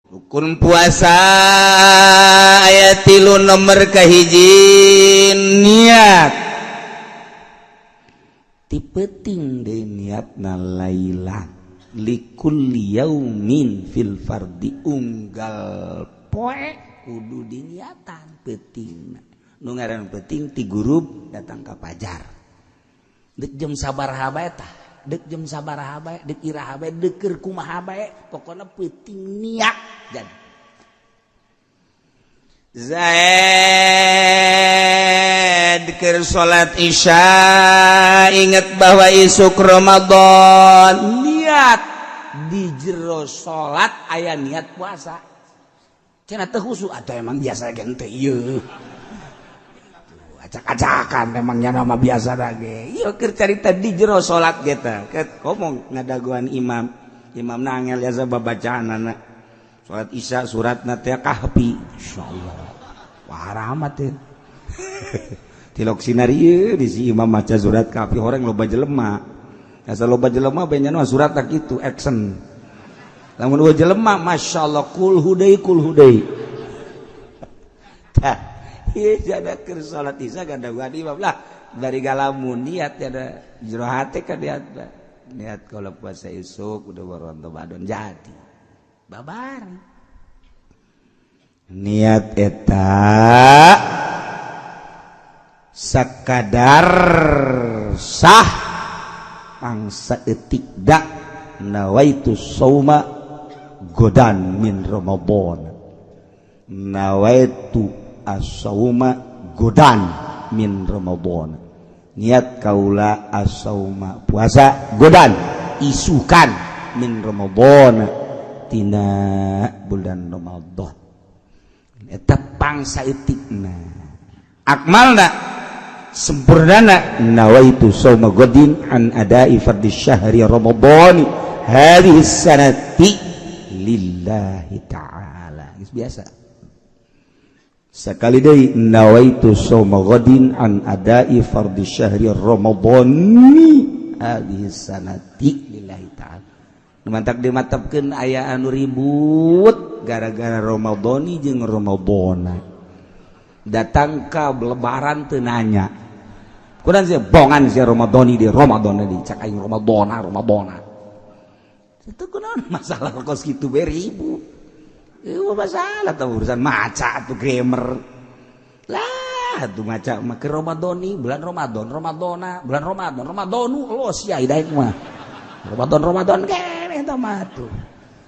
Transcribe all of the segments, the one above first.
Rukun puasa aya tilu. Nomor kahiji, niat. Ti peuting deui niatna, lailan likulli yaumin fil fardi, unggal poe kudu diniatan peuting. Nu ngaran peuting ti gurub datang ka pajar, dek jam sabaraha bae tah, dek jam sabaraha bae, dek iraha bae, dek keur kumaha bae, pokona peuting niat. Jadi Zaid keur salat Isya, ingat bahwa isuk Ramadan, niat di jero salat aya niat puasa. Cenah teu khusyuk atau emang biasa gente ieu acak-acakan, memangnya nama biasa lagi. Ieu keur carita di jero salat kita ngomong ngadaguan imam, imam nangel biasa babacaan anak salat Isya suratna teh Kahfi. Insyaallah wah rahmat teh tilok sinar ieu di si imam maca surat Kahfi. Orang loba jelema, asa loba jelema benya mah surat tak gitu action. Lamun dua jelema, masyaallah, kulhu deui, kulhu deui. Tah ieu jada keur salat Isya gadaguan imam lah dari galamun niat ada jero hate ka niat niat kalau puasa isuk udah baru Ramadan. Jadi babar niat eta sakadar sah pangsa etik dak nawaitu sauma godan min Ramadan, nawaitu as-sauma godan min Ramadan, niat kaula as-sauma puasa, godan isukan, min Ramadan tina bulan Ramadan. Eta pangsa etikna. Akmalna, sempurnana, nawaitu sauma godin an adai fardhi syahri Ramadan hadhihi sanati lillahi ta'ala. Geus biasa. Sekali deui, nawaitu sauma godin an adai fardhi syahri Ramadan hadhihi sanati lillahi ta'ala. Mantak dimatapkeun aya anu ribut gara-gara Ramadhani jeung Ramadhana. Datang ka Lebaran teu nanya kurang sih bongan si Ramadhani di Ramadan di cak aing Ramadhana Ramadhana itu kunaon masalah kos kitu bae ribut. Itu masalah tuh urusan maca tuh grammar lah tuh. Maca mah ke Ramadhani bulan Ramadan, Ramadhana bulan Ramadan, Ramadhanu los ya hidaik mah Ramadan Ramadan keneh eta mah tuh.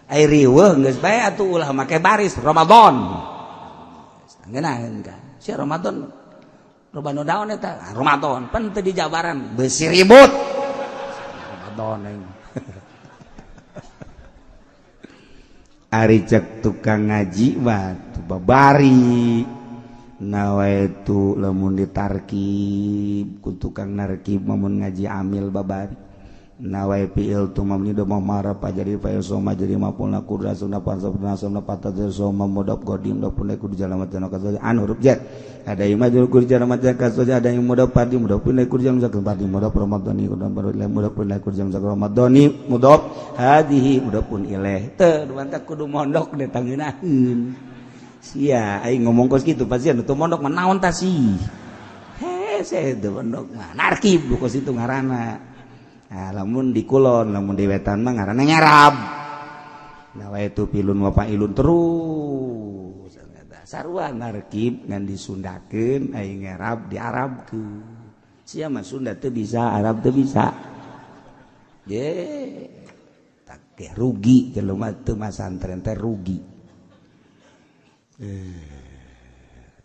Ai riweuh geus bae atuh, ulah make baris Ramadan ngeunaheun kan si Ramadan Ramadan daun eta Ramadan pan teu dijabaran beusi ribut Ramadan aing. Ari cek tukang ngaji mah babari nawaitu lamun ditarkib ku tukang narkib, mun ngaji amil babari nawai fi'il tu mamni do marapa jadi fa'il soma jadi maf'ul kurra sunna pansabna sunna patah soma mudaf qadim do pun kudu jalan matan kasoja an huruf jar ada yang majrur kudu jalan matan kasoja, ada yang mudaf padi mudaf pun kudu jalan matan padi mudaf ramadhani kudu baru mudaf pun kudu jalan ramadhani mudaf hadhihi mudaf pun ilaih teu mantak kudu mondok deh tangeunaheun sia. Aing ngomong kos kitu pasti anu teu mondok mah naon tah sih hese teu mondok mah narkib kos itu ngaranna. Nah, lamun di kulon, lamun di wetan mah ngaranna nyarab. Nawaitu filun wa fa'ilun terus. Sarua narkib ngan disundakeun, aing ngarab diarabkeun. Sia mah Sunda teu bisa, Arab teu bisa. Ye, tak rugi jelema teu masantren teh rugi.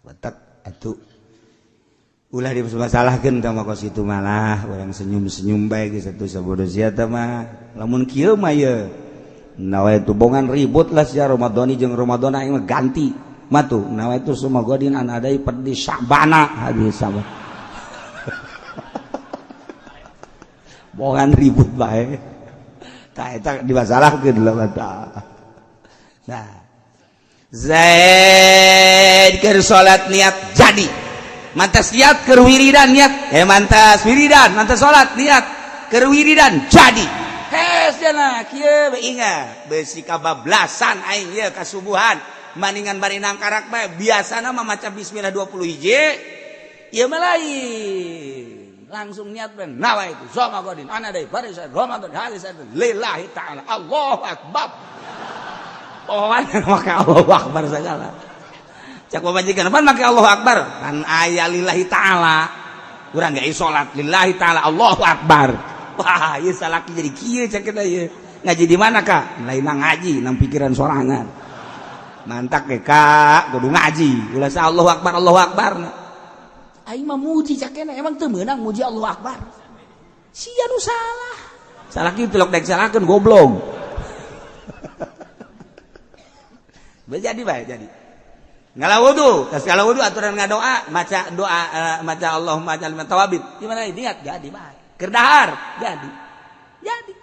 Batak atuh ulah dimasalahkeun tah mah kos kitu, malah urang senyum-senyum bae geus atuh sabodo sia teh mah. Lamun kieu mah ye nawaitu bongan ribut lah sia Ramadhani jeung Ramadhana, aing mah ganti matu nawaitu suma godin an adai perdi Sya'bana hadis sama bongan ribut bae tah eta dimasalahkeun lah mata. Nah, Zaid keur salat niat jadi mantas niat keur wiridan niat mantas wiridan, mantas salat niat keur wiridan jadi. Geus cenah kieu we ingat besi kabablasan aing ieu kasubuhan maningan bari nangkarak bae biasana mah maca bismillah 20 hiji ieu mah lain langsung niat ben nawaitu soma godin ana dai farisa Ramadan hadis lillahi ta'ala Allahu akbar. Pohoan make Allahu akbar segala. Cak pamajikan pan make Allahu akbar kan aya lillahi ta'ala. Urang ge salat lillahi ta'ala Allahu akbar. Wah, ieu salaki jadi kieu cak kita ieu. Ngaji di mana Kak? Lain ngaji nang pikiran sorangan. Mantak ge Kak, kudu ngaji. Ulah sa Allahu akbar Allahu akbar. Aing mah muji cakena emang teu meunang muji Allahu akbar. Sia nu salah. Salah kieu tilok daek salahkeun goblok. Jadi bae jadi. Ngala wudu, tas ngala wudu aturan ngadoa, maca doa maca Allahumma ij'alni minat tawabin. Gimana niat jadi bae. Keur dahar jadi. Jadi.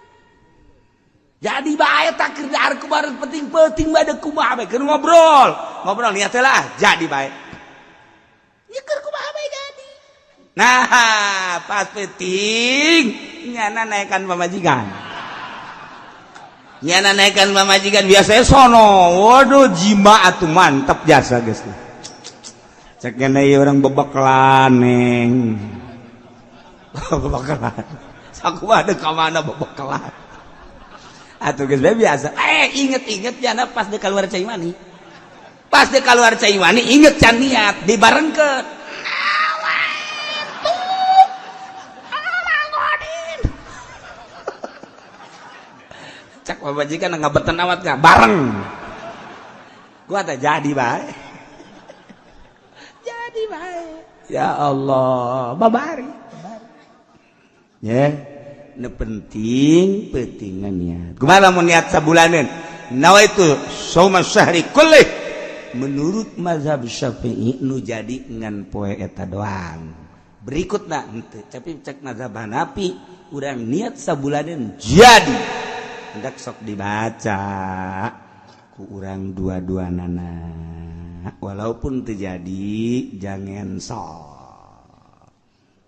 Jadi bae tak keur dahar kumaha penting-penting bae kumaha bae keur ngobrol. Ngobrol niat lah jadi bae. Nyeker kumaha bae jadi. Nah, pas penting nyana naikkan pamajikan. Nyana naikkan pamajikan biasanya sono. Waduh jima atuh mantap jasa geus. Cek nyana ieu urang bebekelan neng. Bebekelan. Sakumaha deuk ka mana bebekelan. Atuh geus bae biasa. Inget-inget nyana pas deuk keluar cai mani. Pas deuk keluar cai mani inget can niat dibarengkeun. Cak pamajikan ngabeten amat nggak bareng gua tak jadi bae jadi bae ya Allah babari ya nu penting pentingan niat kumaha lamun niat sabulaneun nawaitu shauma syahri kullih menurut mazhab Syafi'i nu jadi ngan poe eta doang berikutna henteu tapi cek mazhab Hanafi urang niat sabulaneun jadi hendak sok dibaca ku urang dua-dua nana walaupun terjadi jangan sok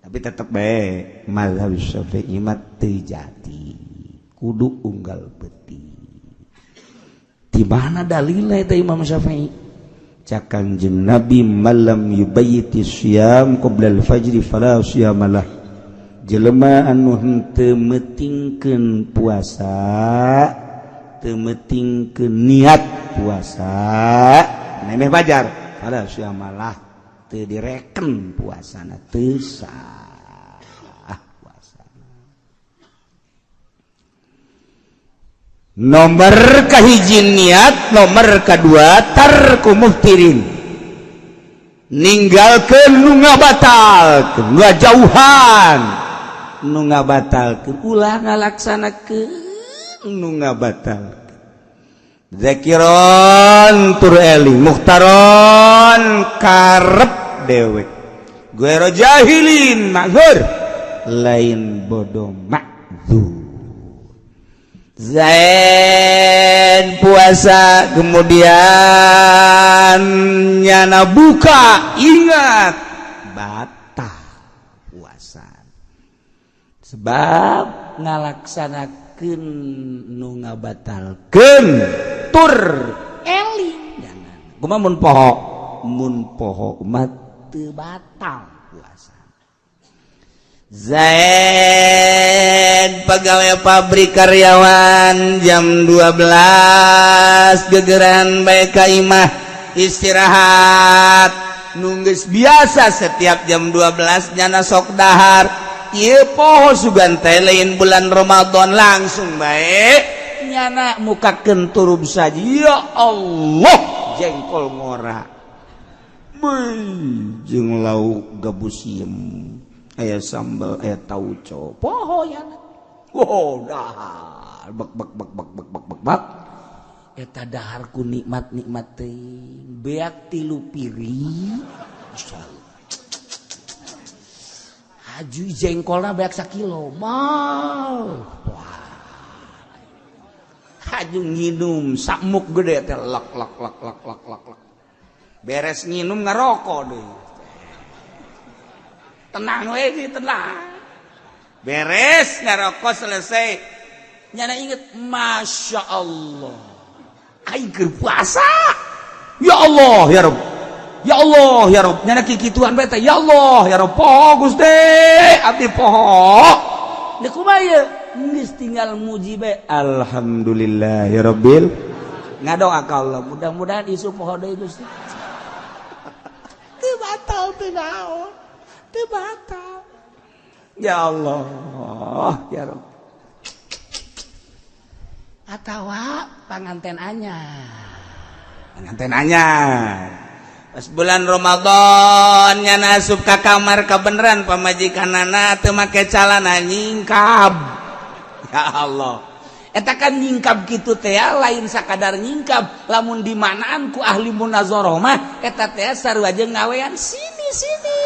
tapi tetep bae mazhab Syafi'i mah teu jadi kudu unggal beti di mana dalilna eta Imam Syafi'i cak Kanjeng Nabi malam yubayyiti syiyam qabla al-fajri fala siyamalah jelema anu henteu meutingkeun puasa teu meutingkeun niat puasa nemeh fajar fala siyamalah teu direken puasana teu sah puasa. Nomor kahiji niat, nomor kadua tarku muftirin ninggalkeun nu ngabatalkeun nu jauhan nu ngabatalkeun ulah ngalaksanakeun nu ngabatalkeun zakiron tur eling muhtaron karep dewek guero jahilin ma'zur lain bodoh ma'zur. Zain puasa kemudian nyana buka ingat batal puasa sebab ngalaksanakeun nu ngabatalkeun tur eling jangan kumaha mun poho mah teu batal puasa. Zaid pegawai pabrik karyawan jam 12 gegeran bae ka imah istirahat nunggus biasa setiap jam 12 nyana sok dahar ieu poho sugan teh lain bulan Ramadan langsung bae nyana mukakeun turub saja ya Allah jengkol ngora jeung lauk gabus siem aya sambal aya tauco poho ya wow dahar bek bek bek bek bek bek bek bek eta dahar ku nikmat nikmat teuing beak 3 piring haju jengkolna beak sakilo mau wah haju nginum sakmuk gede teh lek lek lek lek lek lek lek beres nginum ngarokok deui tenang we tenang beres ngarokok selesai Nyana inget, Masya Allah, aing keur puasa. Ya Allah ya Rob, ya Allah ya Rob. Nyana kikituan bae teh, ya Allah ya Rob, poho Gusti, abdi poho. Deuk kumaha ieu? Geus tinggal muji bae, alhamdulillah ya Rabbil. Ngadoa ka Allah, mudah-mudahan isu poho deui Gusti. Teu batal teu naon, teu batal. Ya Allah ya Rob. Atawa panganten anyar, panganten anyar pas bulan Ramadan, nyana asup ka kamar, kebeneran pamajikanana teu make calana, nyingkab. Ya Allah, eta kan nyingkab kitu teh lain sakadar nyingkab. Lamun dimanaan ku ahli munazarah mah eta teh sarua jeung ngawean sini sini.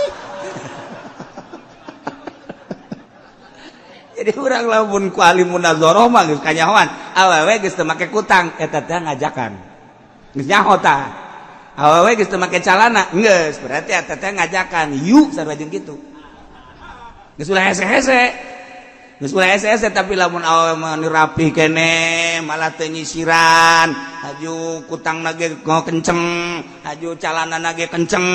Jadi urang lamun ku ahli munazarah mah geus kanyahoan awewe geus teu make kutang, eta teh ngajakan, geus nyaho tah. Awewe geus teu make calana, geus berarti eta teh ngajakan yuk, sarua jeung kitu. Geus ulah hese-hese, geus ulah hese-hese. Tapi lamun awewe mah rapi kene, malah teu nyisiran, haju kutang ge kenceng, haju calana ge kenceng,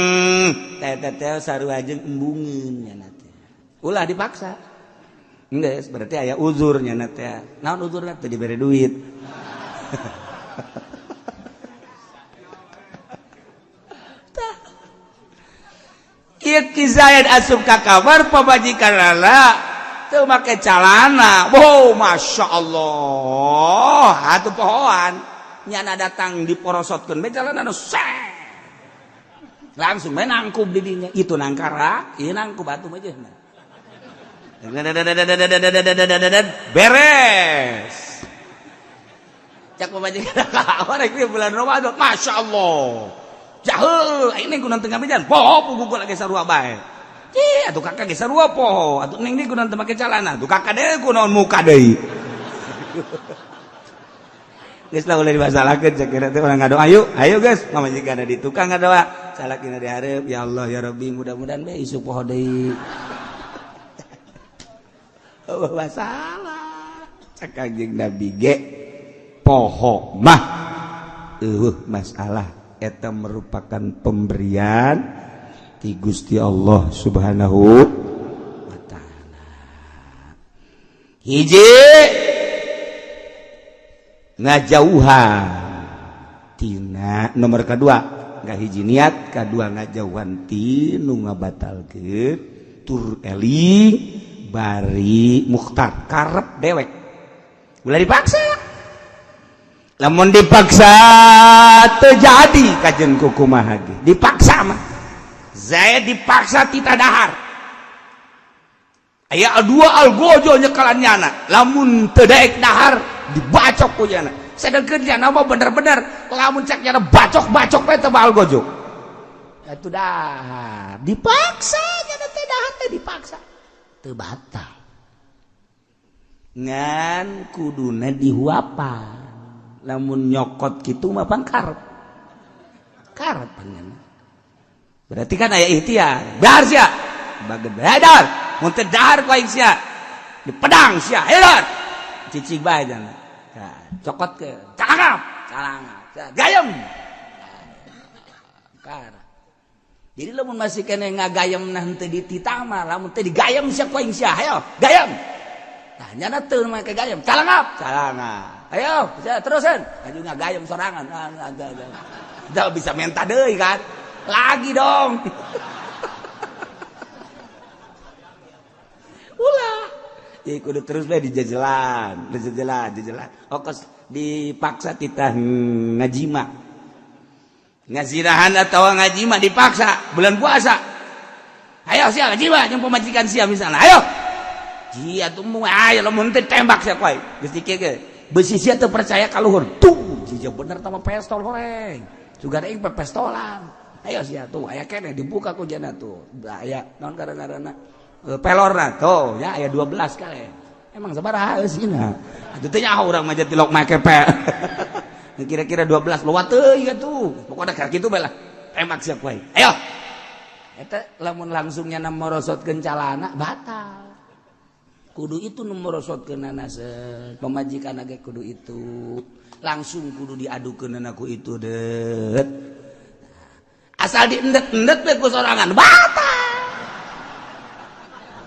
teh teh teh sarua jeung embungeun nya teh. Ulah dipaksa. Geus berarti aya uzurnya teh. Naon uzurna? Teu dibere duit. Ieu Ki Zaid asup ka kamar pamajikanana teu make calana. Wow, Masya Allah, atuh pohoan. Nyana datang diporosotkeun bae calana nu langsung bae nangkub di dinya. Itu nangkara, ieu nangkub atuh mah jeung. Beres. Cak pamajikan kamar rek bulan Ramadan, Masya Allah. Jahul, ini kunaon teu ngabejan? Poho puguh lagi sarua bae. Ih, atuh kakak ge sarua poho. Atuh neng deui kunaon teu make calana? Atuh kakak deui kunaon muka deui. Geus lah, ulah dimasalahkeun cek kira teh urang ngadoa. Ayo, ayo geus, pamajikan di tukang ngadoa. Salakina dihareup, ya Allah ya Rabbi, mudah-mudahan bae isuk poho deui. Oh, masalah. Cek Kanjeng Nabi ge poho mah eueuh masalah, eta merupakan pemberian ti Gusti Allah Subhanahu wa taala. Hiji, ngajauhan tina nomor kedua, nggak hiji niat, kedua ngajauhan ti nu ngabatalkeun, tur eling bari mukhtar, karep dewek, ulah dipaksa. Lamun dipaksa terjadi kajen kukumaha ge dipaksa mah. Zaid dipaksa tita dahar, aya dua algojo nyekalan nyana, lamun teu daek dahar dibacok ku nyana. Sedengkeun nyana mah bener-bener lamun cek nyana bacok-bacok bae teu algojo atuh dahar. Dipaksa nyana teh dahar teh dipaksa teu batal, ngan kuduna dihuapan. Lamun nyokot kitu mah pan karep karep panjang, berarti kan aya ikhtiar. Dahar sia, bageun dahar, mun teu dahar ku aing sia di pedang sia, hayo dahar, cicing bae jangan. Cokot ke calangap calangap gayem kar. Jadi lamun masih kene ngagayem nah henteu dititah mah, lamun teu digayem sia ku aing sia, hayo gayem. Nah, nyana teu make gayem, calangap calangap, ayo terusan aju ngagayem sorangan. Udah bisa minta deui kan lagi dong. Ulah ya kudu terus bae dijajalan dijajalan dijajalan. Oh, kos dipaksa titah ngajima ngazirahan atau ngajima dipaksa bulan puasa, ayo sia ngajima jeung pamajikan sia misalnya, ayo jia tuh mu ayo lamun teu tembak sia koe geus dikir besi sia teu percaya ka luhur tuh jija bener tama pestol goreng sugan aing pestolan, ayo sia tuh aya keneh dibuka ku jana tuh aya naon karena pelorna tuh ya aya 12 kali emang sabaraha eusina atuh teh nyaho urang mah tilok make pe kira-kira 12 lewat teuing atuh pokokna ka kitu bae lah tembak sia koe ayo. Eta lamun langsungnya morosotkeun calana batal. Kudu itu nu merosotkeunana pamajikan ge kudu itu. Langsung kudu diadukeunana ku itu det. Asal diendet-endet we ku sorangan batal.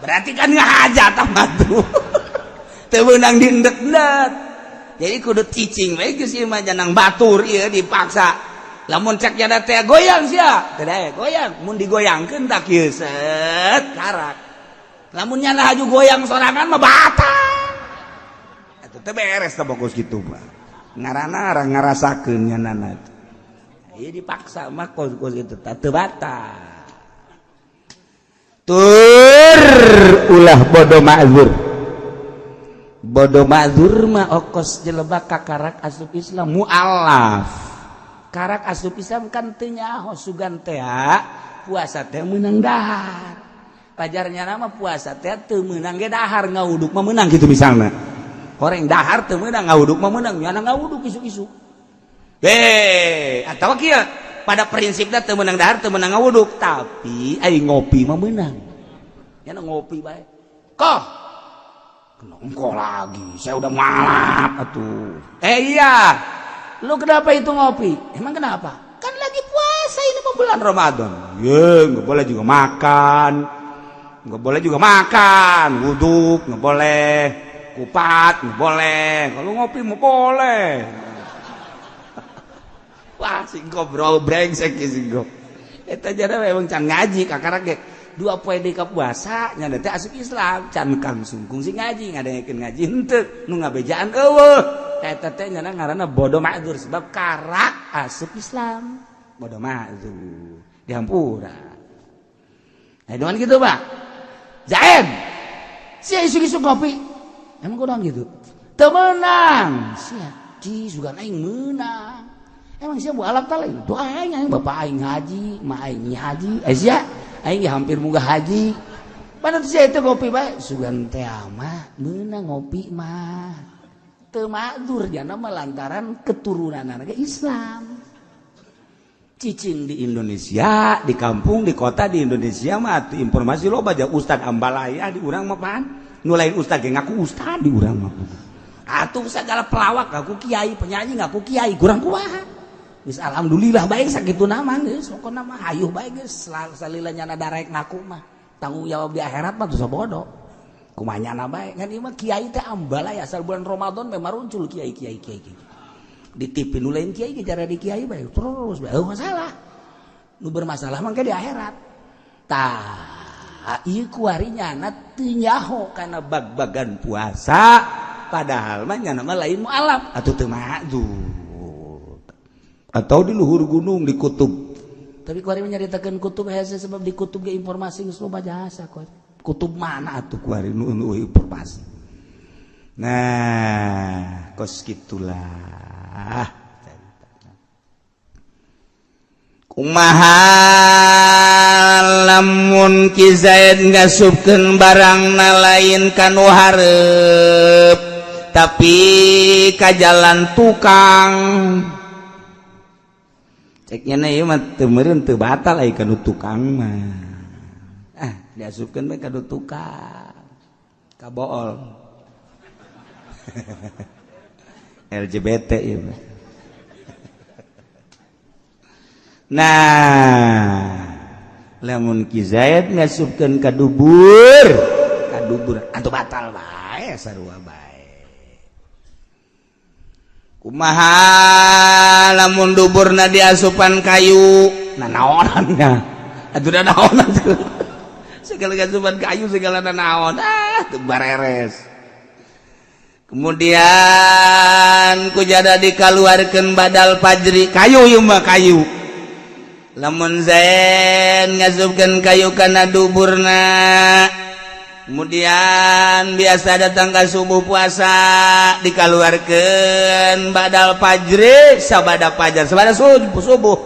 Berarti kan ngahaja mah tuh. Teu meunang diendet-endet. Jadi kudu cicing we geus ieu mah janang batur ieu dipaksa. Lamun cek jada teh goyang sia, teu dae goyang, mun digoyangkeun tak kieu set karak. Lamun nyana haju goyang sorangan mah batal. Atuh teu beres teh bogus kitu mah. Ngaranna ngarasakeun nyanana teh. Ieu dipaksa mah kos-kos kitu teh teu batal. Tur ulah bodoh ma'zur. Bodoh ma'zur mah okos jelema kakarak asup Islam mualaf. Karak asup Islam kan teu nyaho sugan teh puasa teh meunang dahar. Pajarnya nama puasa teh teu meunang ge dahar ngawuduk mah meunang gitu misalna. Horeng dahar teu meunang ngawuduk mah meunang nyana ngawuduk isuk-isuk. Atawa kieu pada prinsipnya teu meunang dahar teu meunang ngawuduk tapi ai ngopi mah meunang. Nyana ngopi bae. Koh engko lagi saya udah malap atuh. Iya. Lu kenapa itu ngopi? Emang kenapa? Kan lagi puasa ini mau bulan Ramadan. Ya, nggak boleh juga makan. Nggak boleh juga makan. Wuduk, nggak boleh. Kupat, nggak boleh. Kalau ngopi mau boleh. Wah, singko bro, brengsek singko. Eta jada memang can ngaji kakarak ge. 2 poe deui ka puasa nya teh asup Islam, can kang sungkung sing ngaji, ngadengekeun ngaji henteu, nu ngabejaan eueuh. Eta teh nyana ngaranna bodoh ma'dzur sebab karak asup Islam. Bodoh ma'dzur dihampura. Nah, dengan gitu, Pak. Zaid. Sia isuk-isuk ngopi. Emang kunaon gitu? Teu meunang. Sia di sugan aing meunang. Emang sia mualaf ta lain? Tuh aing aing bapak aing haji, ma aing haji. Eh sia aing hampir munggah haji. Mana tuh sia itu ngopi bae? Sugan teh mah meunang ngopi mah. Teu ma'dzur jana mah lantaran keturunan anak Islam. Cicing di Indonesia, di kampung, di kota di Indonesia mah informasi loba aja ustad ambalaya di urang mah pan. Nu lain ustad ge ngaku ustad di urang mah. Atuh segala pelawak ngaku kiai, penyanyi ngaku kiai, kurang kumaha. Geus alhamdulillah bae sakitu nama geus, pokona mah hayuh bae geus salila nyana darek ngaku mah. Tanggung jawab di akhirat mah tuh bodoh. Kumaha nyana bae ngan ieu mah kiai teh ambalaya asal bulan Ramadan memang maruncul kiai kiai kiai kiai. Di TV nu lain kiai ge cara di kiai bae terus bae eueuh masalah. Nu bermasalah mah di akhirat. Tah ieu kuari nyana teu nyaho kana bag-bagan puasa padahal mah nyana mah lain mualaf atuh teu ma'dzur. Atau di luhur gunung di kutub. Tapi kuari nyaritakeun kutub hese sebab di kutub ge informasi geus loba jasa kuari. Kutub mana atuh kuari nu informasi. Nah, kos gitulah. Kumaha lamun Ki Zaid ngasupkeun barangna lain kanu hareup tapi ka jalan tukang. Ceknya na ieu mah teu meureun teu batal ai kanu tukang mah. Ah, diasupkeun we kanu tukang. Kabool. LGBT ieu mah. Nah, lamun Ki Zaid ngasupkeun ka dubur atuh batal bae sarua bae. Kumaha lamun duburna diasupan kayu, nah naonan nya. Atuh da naonan segala asupan kayu segala naon, ah teu bareres. Kemudian kujada dikaluarkeun badal fajri kayu ieu mah kayu. Lamun Zaid ngasupkeun kayu kana duburna, kemudian biasa datang ke subuh puasa dikaluarkeun badal fajri sabada fajar sabada subuh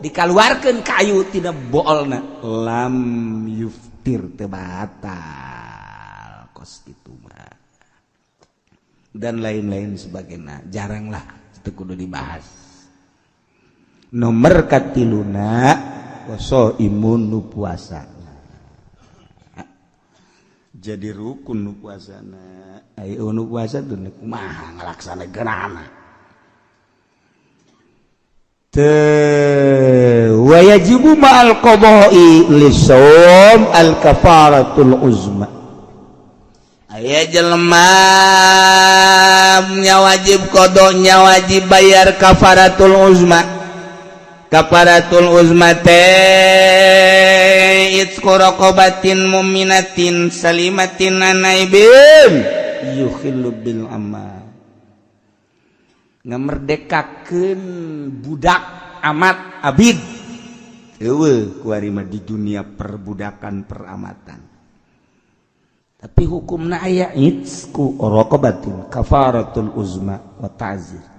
dikaluarkeun kayu tina boolna lam yuftir teu batal kos kitu mah dan lain-lain sebagainya jaranglah itu kudu dibahas. Nomor katiluna waso imun nu puasa. Jadi rukun nu puasana. Ayo nu puasa tuh kumaha ngalaksanakeunana. Teu wa yajibu ma'al qada'i lisawm al kafaratul uzma. Aya jelema nya wajib qada, nya wajib bayar kafaratul uzma. Kafaratul uzma teh itqu raqabatin mu'minatin salimatin an aibin yukhillu bil amal, ngamerdekakeun budak amat abid. Eueuh kuari mah di dunia perbudakan, peramatan, tapi hukumna aya itqu raqabatin, kafaratul uzma wa ta'zir.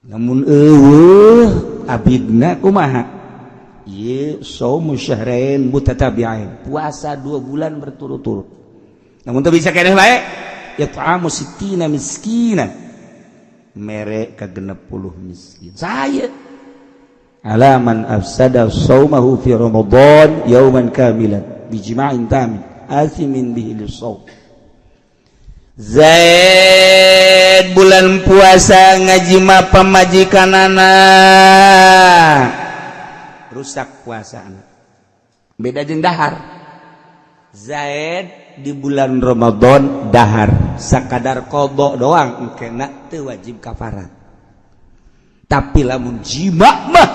Namun eueuh abidna kumaha? Ieu saumu syahrain mutatabi'ain, puasa 2 bulan berturut-turut. Namun teu bisa keneh bae, it'amu sittina miskina, mere ka 60 miskin. Saya ala man afsada saumahu fi Ramadan yauman kamilan bijima'in tamin asimin bihi lisawm. Zaid bulan puasa ngajima pamajikanana. Rusak puasa, beda jeung dahar. Zaid di bulan Ramadan dahar sakadar qada doang, kena teu wajib kafarat. Tapi lamun jima mah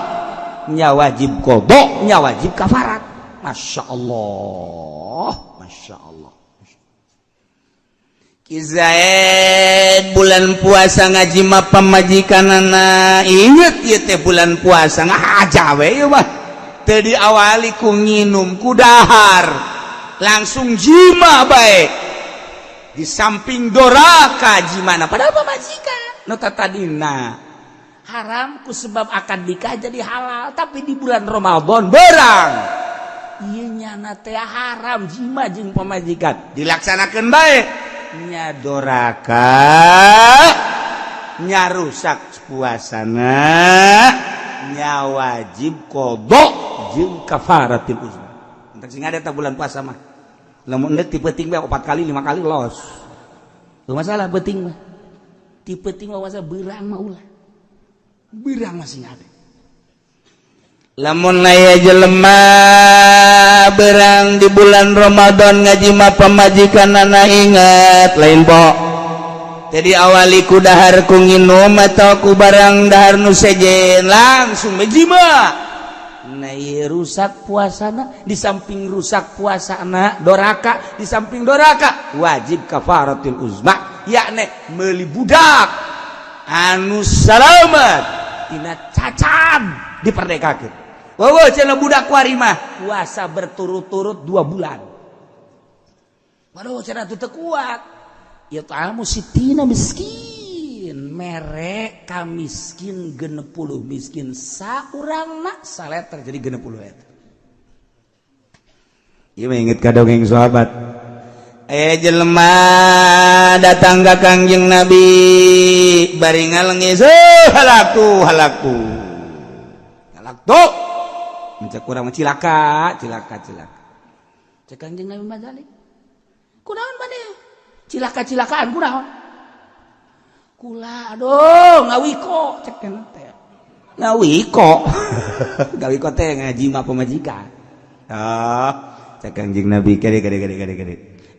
nya wajib qada, nya wajib kafarat. Masya Allah, Masya Allah. Ki Zaid bulan puasa ngajima pamajikanana, inget ieu teh bulan puasa, ngahaja we ieu mah, teu diawali ku nginum, ku dahar, langsung jima bae. Di samping doraka jimana, padahal pamajikan nu tadina haram ku sebab akad nikah jadi halal, tapi di bulan Ramadan berang ieu nyana teh haram jima jeung pamajikan, dilaksanakeun bae, nya doraka, nya rusak puasana, nya wajib qada jeung kafaratil uzma. Entar sing ada bulan puasa mah lamun endek ti peuting bae opat kali, lima kali los. Teu masalah peuting mah, ti peuting mah masa beurang mah ulah, beurang masih ada. Lamun aya jelema berang di bulan Ramadan ngajima pamajikanana, ingat lain po, jadi awali ku dahar, ku nginum atau ku barang dahar nu sejen, langsung ngajima. Nah, rusak puasana. Di samping rusak puasana, doraka. Di samping doraka, wajib kafaratul uzma, yakni meuli budak anu salamat tina cacat, diperdekakeun. Wow, cenah budak kuari mah puasa berturut-turut 2 bulan. Waduh, cenah teu kuat. Ya ta'amu sittina miskin, mere ka miskin 60 miskin, saurangna saleter jadi 60 eta. Ieu mah inget ka dongeng sahabat. Eh, jelema datang ka Kangjeng Nabi bari ngalengis, "Oh, halaktu, halaktu, halaktu." Mencek kurang cilaka, cilaka, cilaka. Cek Kangjeng Nabi mazalik, "Kunaon maneh cilaka cilakaan, kunaon?" "Kula aduh ngawiko," cek teh. Ngawiko, ngawiko teh ngaji mah pamajikan. Oh, cek Kangjeng Nabi, "Kade, kade, kade, kade, kade.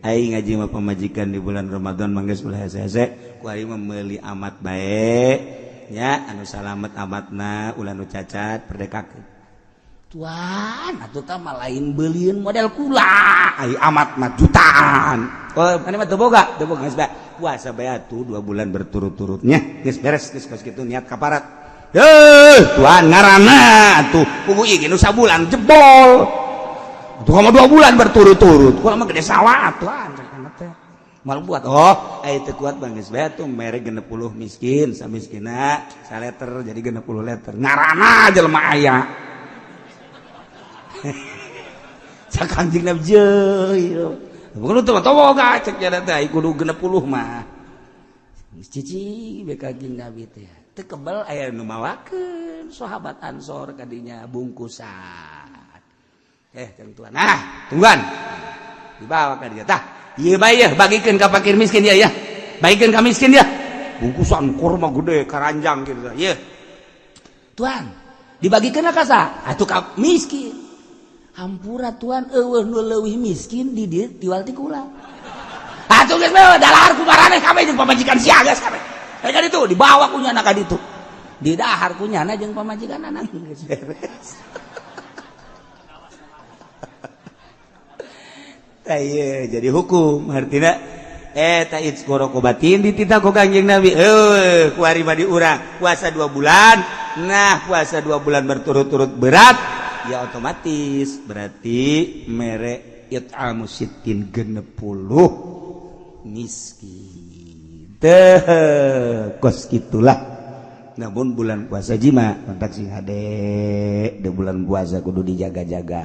Aing ngaji mah pamajikan di bulan Ramadan mangga ulah hese-hese, ku aing mah meuli amat bae nya, anu salamet amatna, ulah nu cacat, perdekakeun." "Tuan, atuh tah mah lain beulieun model kula, ai amat mah jutaan." "Oh, mana mah teu boga, teu boga, geus bae. Puasa bae atuh 2 bulan berturut-turutnya. Geus beres, geus kos kitu niat kaparat." "Heuh, tuan, ngaranna atuh pugu ieu nu sabulan jebol. Atuh mah 2 bulan berturut-turut. Kula mah gede sawah, tuan." Teh. Mal buat, "Oh, aya teu kuat bang, geus bae atuh mere 60 miskin, samiskina saleter jadi 60 liter. Ngaranna jelema aya." Cak Kanjeng Nabi, "Jeuh. Bukan teu boga," cek jana teh, "kudu 60 mah." Cici be Kanjeng Nabi teh. Teu kebel aya nu mawakeun sahabat Ansor kadinya bungkusan. Eh, tuan. Nah, tungguan. Dibawa ka dia. Tah, ieu bae yeuh bagikeun ka fakir miskin ya ya. Bagikeun ka miskin ya. Bungkusan kurma gede karanjang gitu. Ieu. Tuan, dibagikeun ka saha? Atuh ka miskin. Hampura tuan, eueuh nu leuwih miskin di dieu tiwal ti kula. Atuh geus bae dalahar ku maraneh kabeh jeung pamajikan sia geus kabeh. Ka ditu dibawa ku nyana ka ditu. Di dahar ku nyana jeung pamajikan anak geus beres. Tah ieu jadi hukum artina eta batin dititah ku Kangjeng Nabi kuari mah di urang puasa 2 bulan. Nah puasa 2 bulan berturut-turut berat ya otomatis berarti mere it'amu sittin 60 miskin teh kos gitulah. Namun bulan puasa jima kontak sing hade di bulan puasa kudu dijaga-jaga.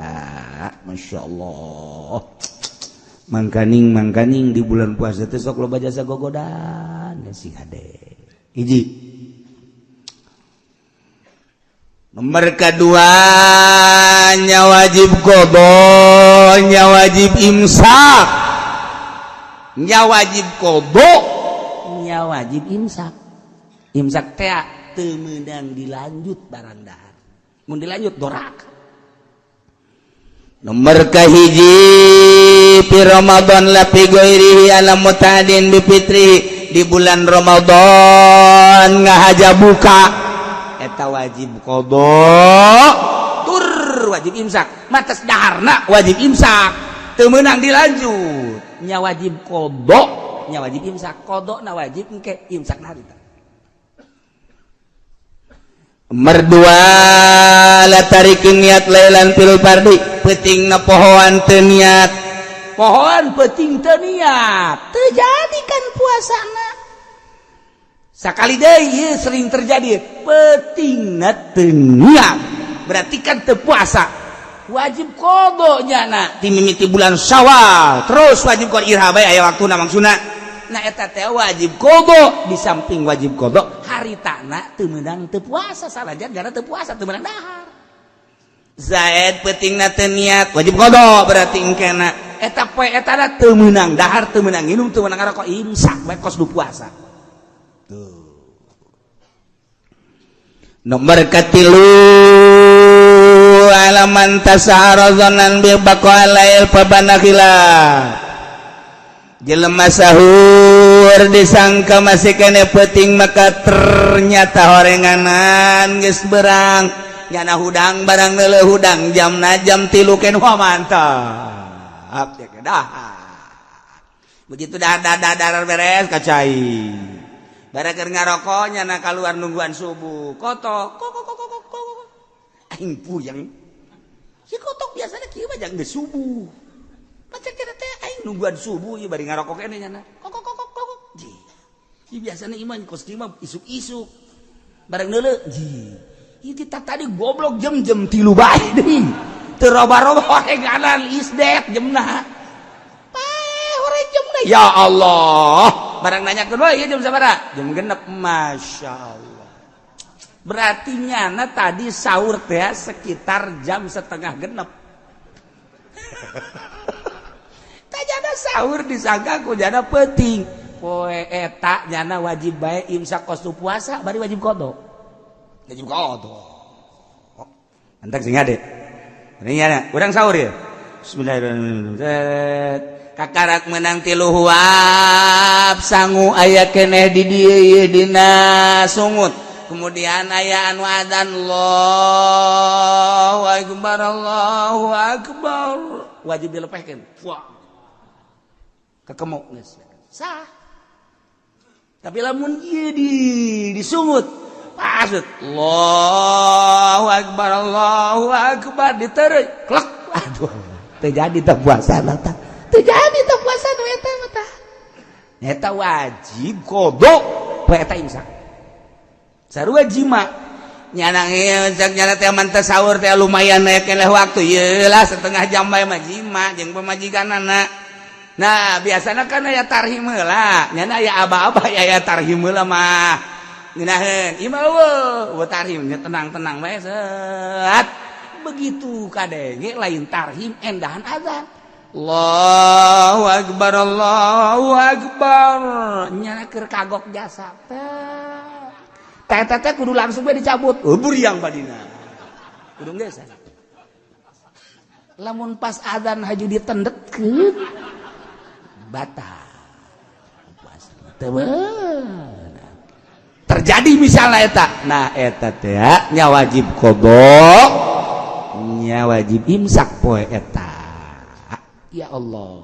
Masya Allah. Mangkaning mangkaning di bulan puasa teh sok loba jasa gogodan sing hade. Hiji. Nomor kedua nya wajib qadha, nya wajib imsak. Nya wajib qadha, nya wajib imsak. Imsak teh teu meunang dilanjut barang dahar. Mun dilanjut doraka. Nomor kahiji fi Ramadan la fi ghairihi ala mutadin bi fitri, di bulan Ramadan ngahaja buka eta wajib qadha tur wajib imsak. Matas daharna wajib imsak teu meunang dilanjut. Nya wajib qadha nya wajib imsak. Qadha na wajib engke imsak na harita. Merdua la tarikin niat lailan fil fardi, peuting na pohoan teu niat. Pohoan peuting teu niat teu jadi kan puasana. Sakali deui ieu sering terjadi peutingna teu niat berarti kan teu puasa. Wajib qadha nyana ti mimiti bulan Syawal terus wajib qadha irha bae aya waktuna maksudna. Nah eta teh wajib qadha, di samping wajib qadha haritana teu meunang teu puasa sanajan gara teu puasa teu meunang dahar. Zaid peutingna teu niat wajib qadha berarti engkena eta poe etana teu meunang dahar teu meunang nginum teu meunang ngarokok imsak bae kos du puasa. Tuh. Nomor katilu alaman tasahara dzanan bi baqa lail fabanakhila. Jelema sahur disangka masih kene peuting maka ternyata horenganan geus berang nyana hudang barang neuleuh hudang jamna jam 3 ken wah mantap ya kedah. Begitu dah dah beres kacai barang keur ngarokok nyana kaluar nungguan subuh kotok kok kok kok kok kok aing puyeng si kotok biasanya kieu mah jang geus subuh. Pacak kira teh aing nungguan subuh ieu bari ngarokok keneh nyana. Kok kok kok kok kok. Ji. Ieu biasana ieu mah kos kieu mah isuk-isuk. Bareng neuleuh, ji. Ieu kita tadi goblok jam-jam 3 bae deui. Teu roba-roba horenganan isdet jemna. Pae horeng jemna. Ya Allah. Barang nanyakeun we ieu jam sabaraha? Jam 6. Masya Allah. Berarti nyana tadi sahur teh sekitar jam 5:30. Jana sahur disangka ku jana peuting poe eta nyana wajib bae imsak kos puasa bari wajib qadha. Wajib qadha. Antak sing ade. Ini nyana urang sahur ya. Bismillahirrahmanirrahim. Kakarak menang 3 huap sangu aya keneh di dieu ieu dina sungut. Kemudian aya anu adzan Allahu akbar Allahu akbar. Wajib dilepehkeun. Wah. Kekemuk geus sah. Tapi lamun ieu di disungut pasut Allahu akbar Allahu akbar diteureuy klek aduh teu jadi teh puasa tah. Teu jadi teh puasa nu eta mah tah. Eta wajib qadha poe eta imsak. Sarua jima nyana cek nyana teh man teh sahur teh lumayan aya keneh waktu ieu lah setengah jam bae mah jima jeung pamajikanana. Nah biasanya kan aya tarhim heula nyana aya aba-aba aya tarhim heula mah ngeunaheun ieu mah eueuh tarhim nya tenang-tenang bae set. Begitu kadenge lain tarhim endahan azan. Allahu akbar, Allahu akbar. Nyana keur kagok jasa. Teh teh kudu langsung bae dicabut. Oh, buriang badina. Kudu geus. Lamun pas adzan haju ditendetkeun batal. Puasa teu terjadi misalnya eta. Nah eta teh nya wajib qada, nya wajib imsak poe eta. Ya Allah.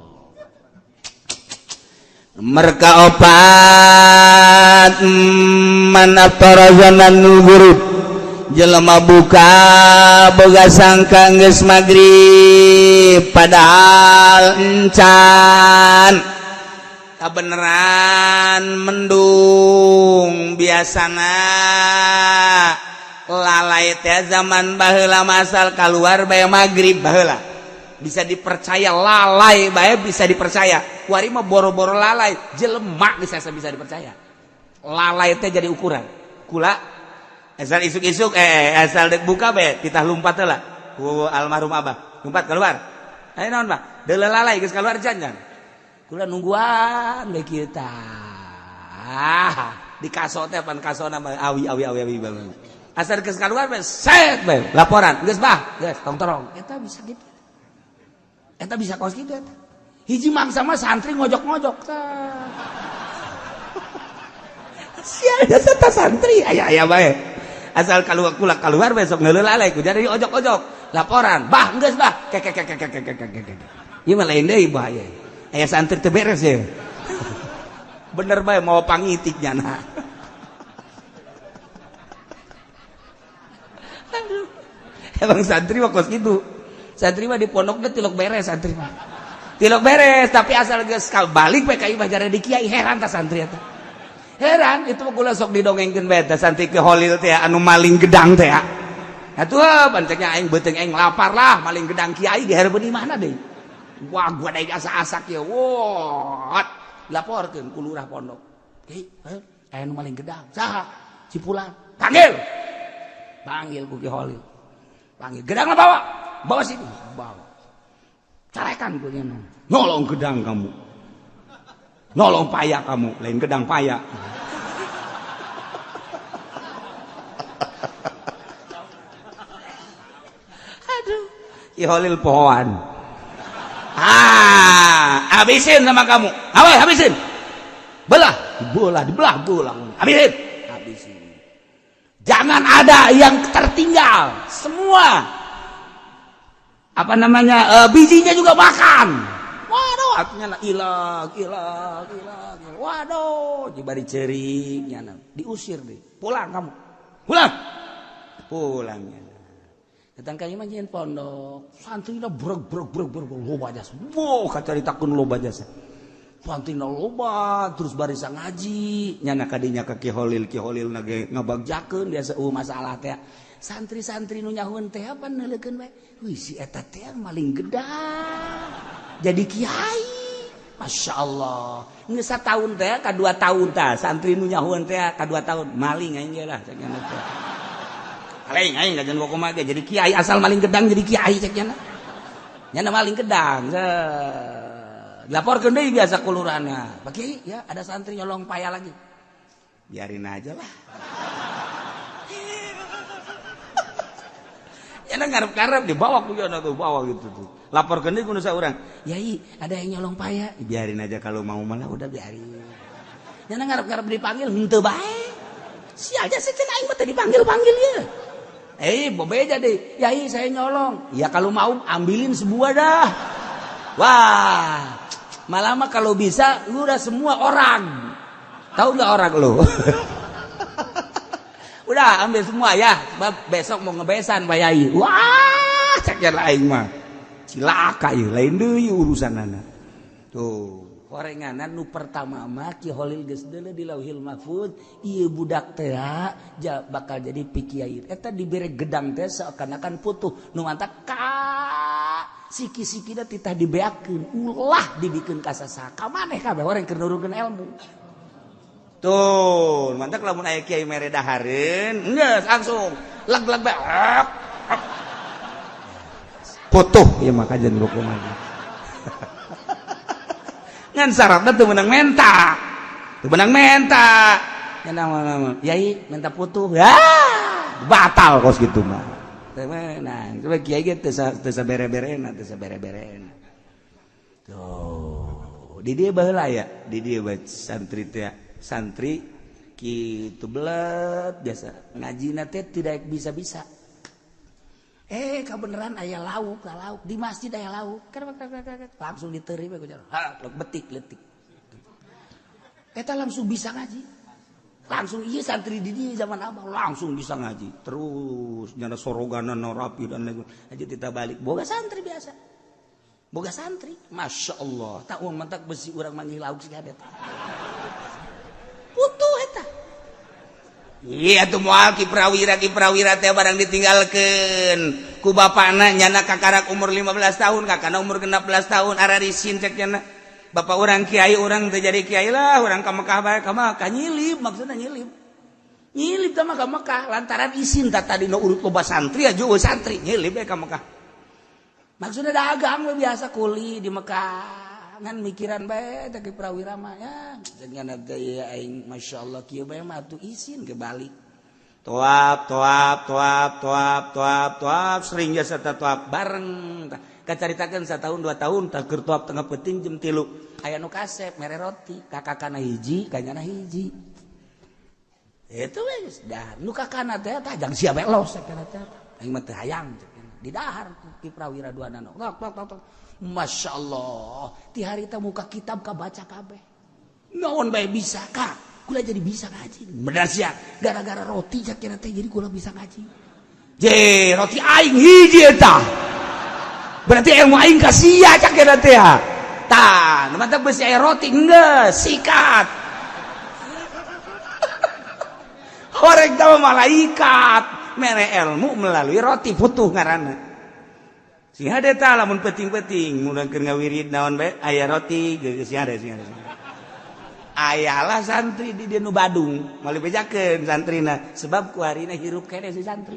Mereka opat man aftara zanan ghurub, jelema buka boga sangka geus magrib padahal encan kabeneran mendung. Biasana lalai teh zaman baheula masal keluar bae magrib baheula bisa dipercaya, lalai bae bisa dipercaya. Kuari mah boro-boro lalai, jelema bisa bisa dipercaya. Lalai teh jadi ukuran. Kula asal isuk-isuk asal dek buka bae titah lumpat heula ku almarhum abah. Lumpat keluar. Ayo naon bah? Deuleu lalai geus keluar jangan. Kula nungguan bae kieu tah. Di kaso teh pan kasona mah awi awi awi awi banget. Asal geus keluar bae set bae laporan geus bah, geus tong torong. Eta bisa gitu. Eta bisa kos gitu eta. Hiji mangsa mah santri ngojok-ngojok tah. Sia eta santri aya-aya bae. Asal keluar kula keluar besok ngeuleuh lalai ku jadi ojok-ojok laporan bah geus bah kek kek kek kek kek kek. Ieu mah lain deui bahaya. Aya santri teu beres ya. Bener bae mau pangitik nyana. Aduh. Emang santri mah kos kitu. Santri mah di pondok teh tilok beres santri mah. Tilok beres tapi asal geus balik we ka imah jare di kiai heran tah santri eta. Heran itu mah kula sok didongengkeun bae tah santri ke Holil teh anu maling gedang teh. Atuh panceknya aing beuteung aing lapar lah maling gedang kiai di hareupeun imahna deui. Wah gua daek asa-asak ya. Wah, laporkeun ku lurah pondok. Kiai, aya nu maling gedang. Saha? Si Fulan. Panggil. Panggil ku Ki Holil. Panggil gedangna bawa. Bawa sini, bawa. Carekan ku nya. Nolong gedang kamu. Nolong paya kamu, lain gedang paya. Aduh, Ki Holil pohoan. Ah, habisin sama kamu. Awas, habisin. Belah, belah, dibelah, belah. Habisin. Habisin. Jangan ada yang tertinggal. Semua apa namanya bijinya juga makan. Waduh, artinya ilang, ilang, ilang. Waduh, jibari cering, nyana. Diusir deh. Pulang kamu. Pulang. Pulang nyana. Datang ka imah nyieun pondok. Santrina breg breg breg breg loba jasa. Wow, kacaritakeun loba jasa. Santrina loba terus barisa ngaji. Nyana kadinya ka Ki Holil, Ki Holil na ge ngabagjakeun biasa masalah teh. Santri-santri nu nyahueun teh apa neuleukeun bae. Wih si eta teh maling gedang. Jadi kiai. Masya Allah. Geus sataun teh ka 2 tahun tah santri nu nyahueun teh ka 2 tahun maling aing ge lah cek nya teh. Maling aing kajian kumaha ge jadi kiai asal maling gedang jadi kiai cek nya. Nya maling gedang. Dilaporkeun deui biasa ku lurahna. Pak Kiai ya ada santri nyolong paya lagi. Biarin aja lah. Nyana ngarep-ngarep dibawa ku yana tuh bawa gitu tuh. Laporkeun deui ku nu saurang. Yai, ada yang nyolong paya. Biarin aja kalau mau malah udah biarin. Nyana ngarep-ngarep dipanggil henteu bae. Sia aja sih cenah aing mah teu dipanggil-panggil ieu. Bobeja deh. Yai saya nyolong. Ya kalau mau ambilin sebuah dah. Wah, malah mah kalau bisa lu udah semua orang. Tahu nggak orang lu? Udah ambil semua ya, sebab besok mau ngebesan Pak Yai. Wah, cek aing mah. Cilaka ieu, lain deui urusanana. Tuh, horenganan nu pertama mah Ki Holil geus deuleu di Lauhil Mahfud, ieu budak teh bakal jadi pikiai. Eta dibere gedang teh seakan-akan putuh, nu mantak ka siki-sikina titah dibeakeun, ulah dibikeun ka sasaha. Ka maneh kabeh orang keur nurunkeun ilmu. Tuh, mantak lamun aya kiai mere dahareun, geus langsung leg-leg bae. Putuh ieu mah kajian kumaha. Ngan syaratna teu meunang menta. Teu meunang menta. Ya nama yai minta putuh. Ya, batal kos gitu mah. Teu meunang. Coba kiai ge teu sabere-berena, teu sabere-berena. Tuh, di dieu baheula ya, di dieu bae santri teh, santri kitu belet biasa. Ngajina teh tidak bisa-bisa. Kebenaran aya lauk, lauk di masjid aya lauk. Langsung diterima ku ha, betik letik. Eta langsung bisa ngaji. Langsung iya santri di dieu zaman abah langsung bisa ngaji. Terus nyana soroganan rapi dan lain aja kita balik. Boga santri biasa. Boga santri, masya Allah. Tak uang mentak besi urang manggil lauk sih kadet. Putuh eta. Iya tuh moal Ki Prawira teh barang ditinggalkeun ku bapana nyana kakarak umur 15 tahun kakana umur 16 tahun ararisin cek nyana bapak urang kiai urang teh jadi kiai lah urang ka Mekah bae ka Mekah nyilip maksudna nyilip nyilip teh mah ka Mekah lantaran isin tah tadi nu urut loba santri aja eueuh santri nyilip bae ka Mekah maksudna dagang we biasa kuli di Mekah ngan mikiran bae teh Ki Prawira mah ya dengan teh aing masyaallah kieu bae mah atuh isin ke balik toap toap toap toap toap toap sering jasa toap bareng kacaritakeun satahun 2 tahun tah keur toap tengah peuting jam 3 aya nu kasep mere roti kakakana hiji kanyana hiji itu we geus dah nu kakana teh tah jang sia bae los kana teh aing mah teu hayang di dahar Ki Prawira dua nano tok tok tok. Masya Allah ti harita muka kitab kabaca kabeh naon bae bisa ka kula jadi bisa ngaji bener sia gara-gara roti cak teh jadi kula bisa ngaji je roti aing hiji eta berarti ilmu aing ka sia cak teh tah nu mantap besi aya roti geus sikat horeg tah malaikat mere ilmu melalui roti putuh ngaranna sing hade tah lamun penting-penting mun keur ngawirid naon bae aya roti geus sing hade sing hade ayalah santri di dieu nu Badung moal dibejakeun santrina sebab kuarina hirup keneh si santri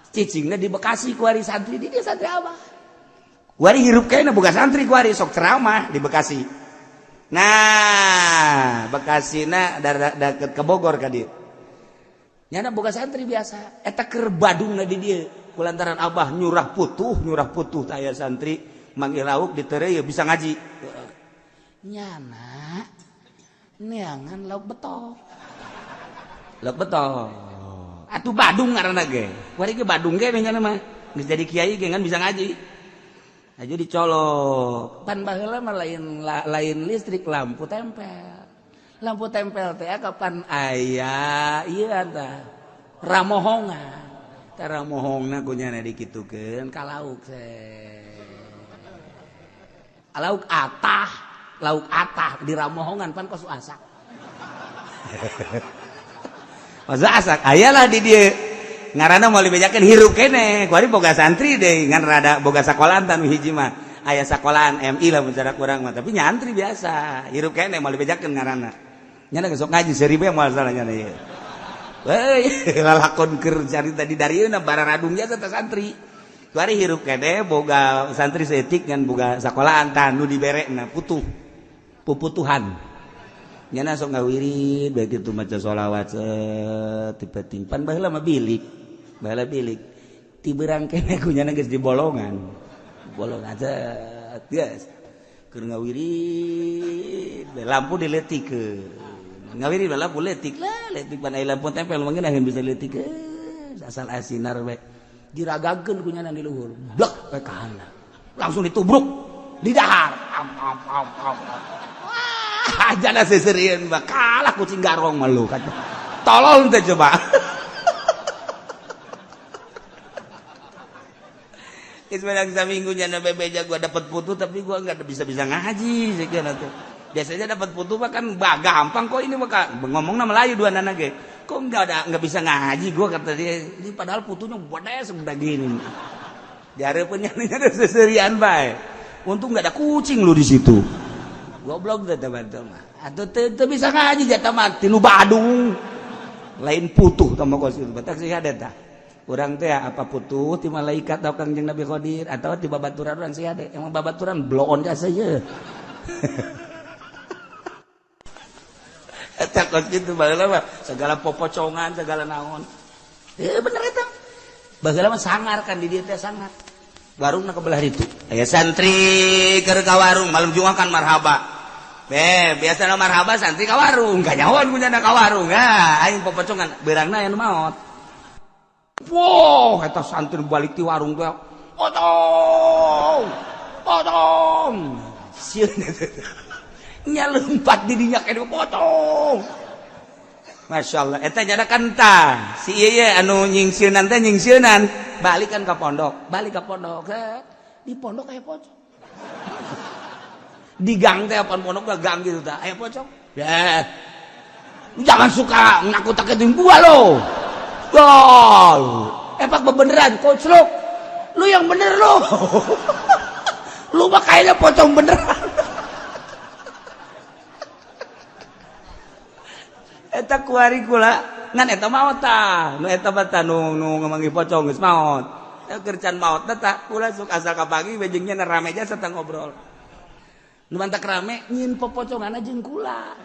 cicingna di Bekasi kuari santri di dieu santri abah kuari hirup keneh boga santri kuari sok ceramah di Bekasi nah Bekasina deket ke Bogor ka dieu nyana boga santri biasa eta keur Badungna di dieu kulantaran abah nyurah putuh taya santri manggil lauk ditereu bisa ngaji nyana neangan lauk betok atuh Badung ngaranna ge kuari ge Badung ge nyana mah geus jadi kiai ge ngan bisa ngaji aja dicolok pan baheula mah lain listrik lampu tempel teh kapan aya ieu tah ramohongan tara mohongna ku nyana dikitukeun ka lauk lauk atah di ramohongan pan kos asak kos asak ayalah di dieu ngaranna moal dibejakeun hirup keneh kuari boga santri deui ngan rada boga sakolahan tan hiji mah aya sakolahan MI lah mun cara kurang mah tapi nyantri biasa hirup keneh moal dibejakeun ngaranna nyana geus sok ngaji seribu moal salah nyana ieu heuy lalakon keur carita di darieuna bararadung jasa teh santri kuari hirup keneh boga santri saeutik ngan boga sakolahan tah nu diberekna putuh puputuhan nyana sok ngawirid bae kitu maca sholawat tipe timpan baheula mah bilik baheula bilik ti beurang keneh ku nyana geus di bolongan bolongan set geus keur ngawirid lampu diletikeun ngawirid lampu letik lah letik pan aya lampu tempel mah ngeunaheun bisa diletikeun asal asinar bae diragakeun ku nyana di luhur blek we ka handap langsung ditubruk di dahar am am am am wah jana seserian mah kalah kucing garong mah lu tolol teh coba geus menang saminggu nyana bebeja gua dapat putu tapi gua enggak bisa-bisa ngaji sekian atuh biasanya dapat putu mah kan gampang kok ini mah ngomongna Melayu dua nana ge kok enggak bisa ngaji gua kata dia ini padahal putunya gede segede gini dihareupeun nyana seserian bae untung enggak ada kucing lu di situ goblok teh teman-teman atuh teu bisa ngaji jatah mah tilu Badung lain putuh tah mah kos kitu batak sih ada tah urang teh apa putuh ti malaikat atau Kangjeng Nabi Khidir atau ti babaturan urang sih ada emang babaturan bloon jasa ye Eta kos kitu baheula mah segala popocongan segala naon. Bener eta. Baheula mah sangar kan di dieu teh sangar. Warungna ke belah ditu. Aya santri keur ka warung malam Jumat kan marhaba. Biasana marhaba santri ka warung, kanyahoan punya ka warung. Ah, aing popocongan beurangna aya nu maot. Wow, eta santri balik ti warung teh. Potong. Potong. Sieun nya lompat di dinya kene potong. Masya Allah, eta nyada kentang. Si ieu ye anu nyingsieunan teh nyingsieunan, balik kan ka pondok, balik ka pondok. Di pondok aya pocong. Di gang teh apaan pondok mah gang gitu tah, aya pocong. Ya. Jangan suka nakut-nakutin gua lo. Gol. Epak bebeneran, koclok. Lu yang bener lu. Lu mah kayaknya pocong beneran. Eta kuari kula ngan eta maot tah nu eta mah tah nu ngamanggih pocong geus maot. Keur can maot teh tah kula sok asa ka pagi we jeung nya rame jasa tah ngobrol. Nu mantak rame nyieun popoconganna jeung kula.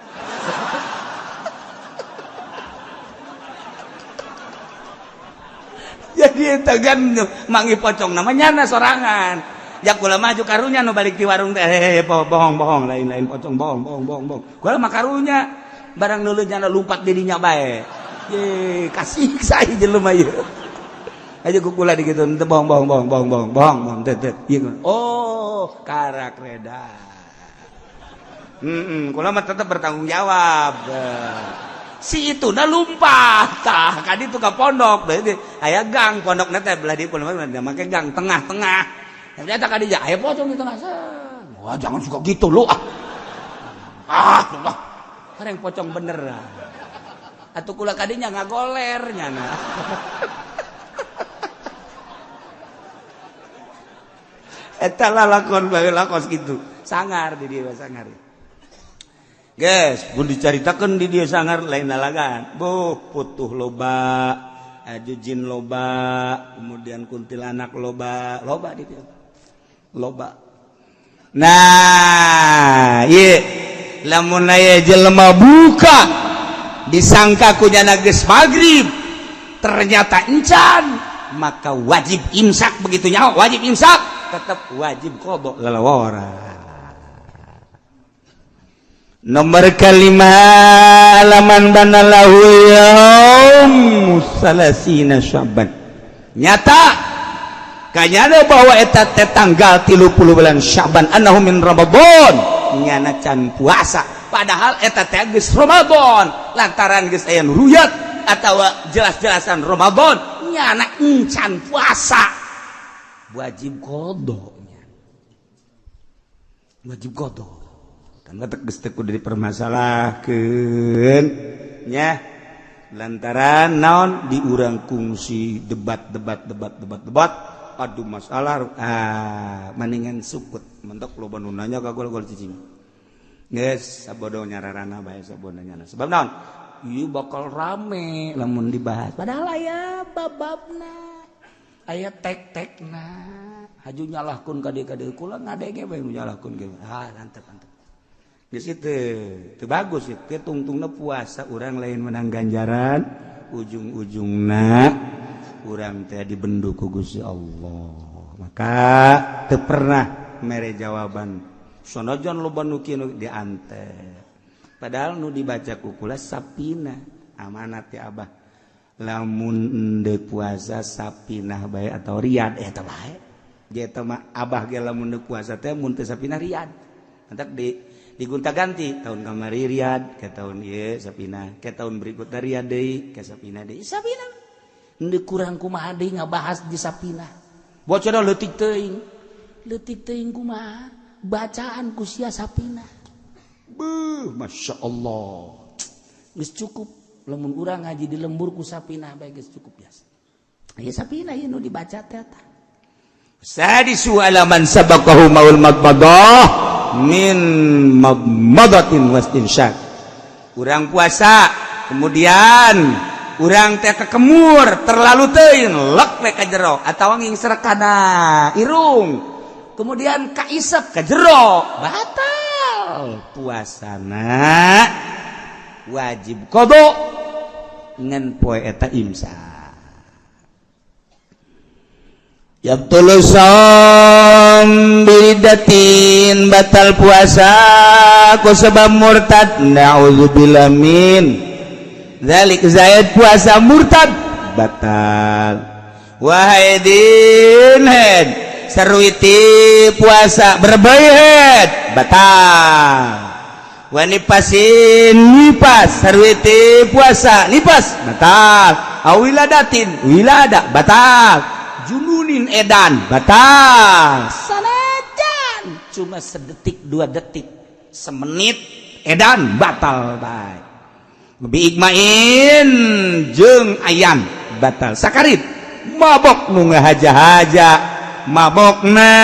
Jadi eta kan manggih pocong namanya nyana sorangan. Ya kula maju karunya nu balik di warung teh bohong-bohong lain-lain pocong bohong bohong bohong bohong. Kula mah karunya barang nulun nyana lumpat dirinya bae. Ye kasih saya jelema ieu. Aja ku kula dikitu teu bohong bohong bohong bohong bohong bohong bohong teu teu. Oh, karak reda. Kula mah tetep bertanggung jawab. Si itu na lumpat tah ka ditu ka pondok berarti aya gang pondokna teh belah dieu pondok make gang tengah-tengah. Ternyata ka dieu aya pocong di tengah. Wah, jangan suka gitu lu ah. Ah, Allah. Kareng pocong bener. Atuh kula kadinya ngagoler nyana. Eta lalakon baheula kos kitu. Sangar di dieu sangar. Guys, pun dicaritakeun di dieu sangar lain lalagan. Buh, putuh loba, aju jin loba, kemudian kuntilanak loba, loba di dieu. Loba. Nah, ieu lamun aya jelema buka disangka ku nyana geus magrib, ternyata encan, maka wajib imsak begitu nyaho, wajib imsak, tetap wajib qada lalawara. Nomor kelima laman banalahu yaum salasina Syaban. Nyata kanyana bahwa eta teh tanggal 30 bulan Syaban annahu min Ramadan, nyana can puasa padahal eta teh geus Ramadan lantaran geus aya nu ruyat atawa jelas-jelasan Ramadan nyana encan puasa wajib qada nya. Wajib qada. Kan geus teu kudu dipermasalahkeun nya lantaran naon diurang kungsi debat debat debat debat debat aduh masalah mendingan sukut mentok loba nu nanya ka gol-gol cicing geus sabodo nyararana bae sabodo nyana sebab naon ieu bakal rame lamun dibahas padahal aya bababna aya tek-tekna haju nyalahkeun ka dieu kula ngadege bae nu nyalahkeun ge ah antep antep geus itu teu bagus itu tungtungna puasa urang lain menang ganjaran ujung-ujungna urang teh dibendu ku Gusti Allah maka teu pernah mere jawaban sanajan loba nu kieu diante padahal nu dibaca ku kula sapina amanat ya abah lamun endeu puasa sapinah bae atau riyad eta bae ge eta mah abah ge lamun endeu puasa teh mun teu sapinah riyad entak di digonta-ganti tahun kamari riyad ke tahun ieu sapina ke tahun berikutnya riyad deui ke sapina deui sapina henteu kurang kumaha deui ngabahas di sapina bocor leutik teuing kumaha bacaan ku sia sapina beuh Masya Allah geus cukup lamun urang ngaji di lembur ku sapina bae geus cukup biasa ieu sapina ieu nu dibaca teh eta sadisu alaman sabaqahu maul madmadah min madmadatin wastinsyak. Urang puasa kemudian urang teh kekemur terlalu teuing lek we ka jero atawa ngingsrek kana irung kemudian kaisep ka jero batal Batal puasana wajib qada ngan poe eta imsak. Yabtulu shaum biridatin, batal puasa ku sebab murtad, na'udzubillah min dzalik. Zaid puasa murtad batal. Wahai din head sarwiti puasa berbayat batal. Wanifasin nipas sarwiti puasa nipas batal. Awiladatin wilada batal. Jununin edan batal. Sanajan cuma sedetik dua detik semenit edan batal baik. Bi igmain jeung ayan batal. Sakarit mabok nu ngahaja-haja mabokna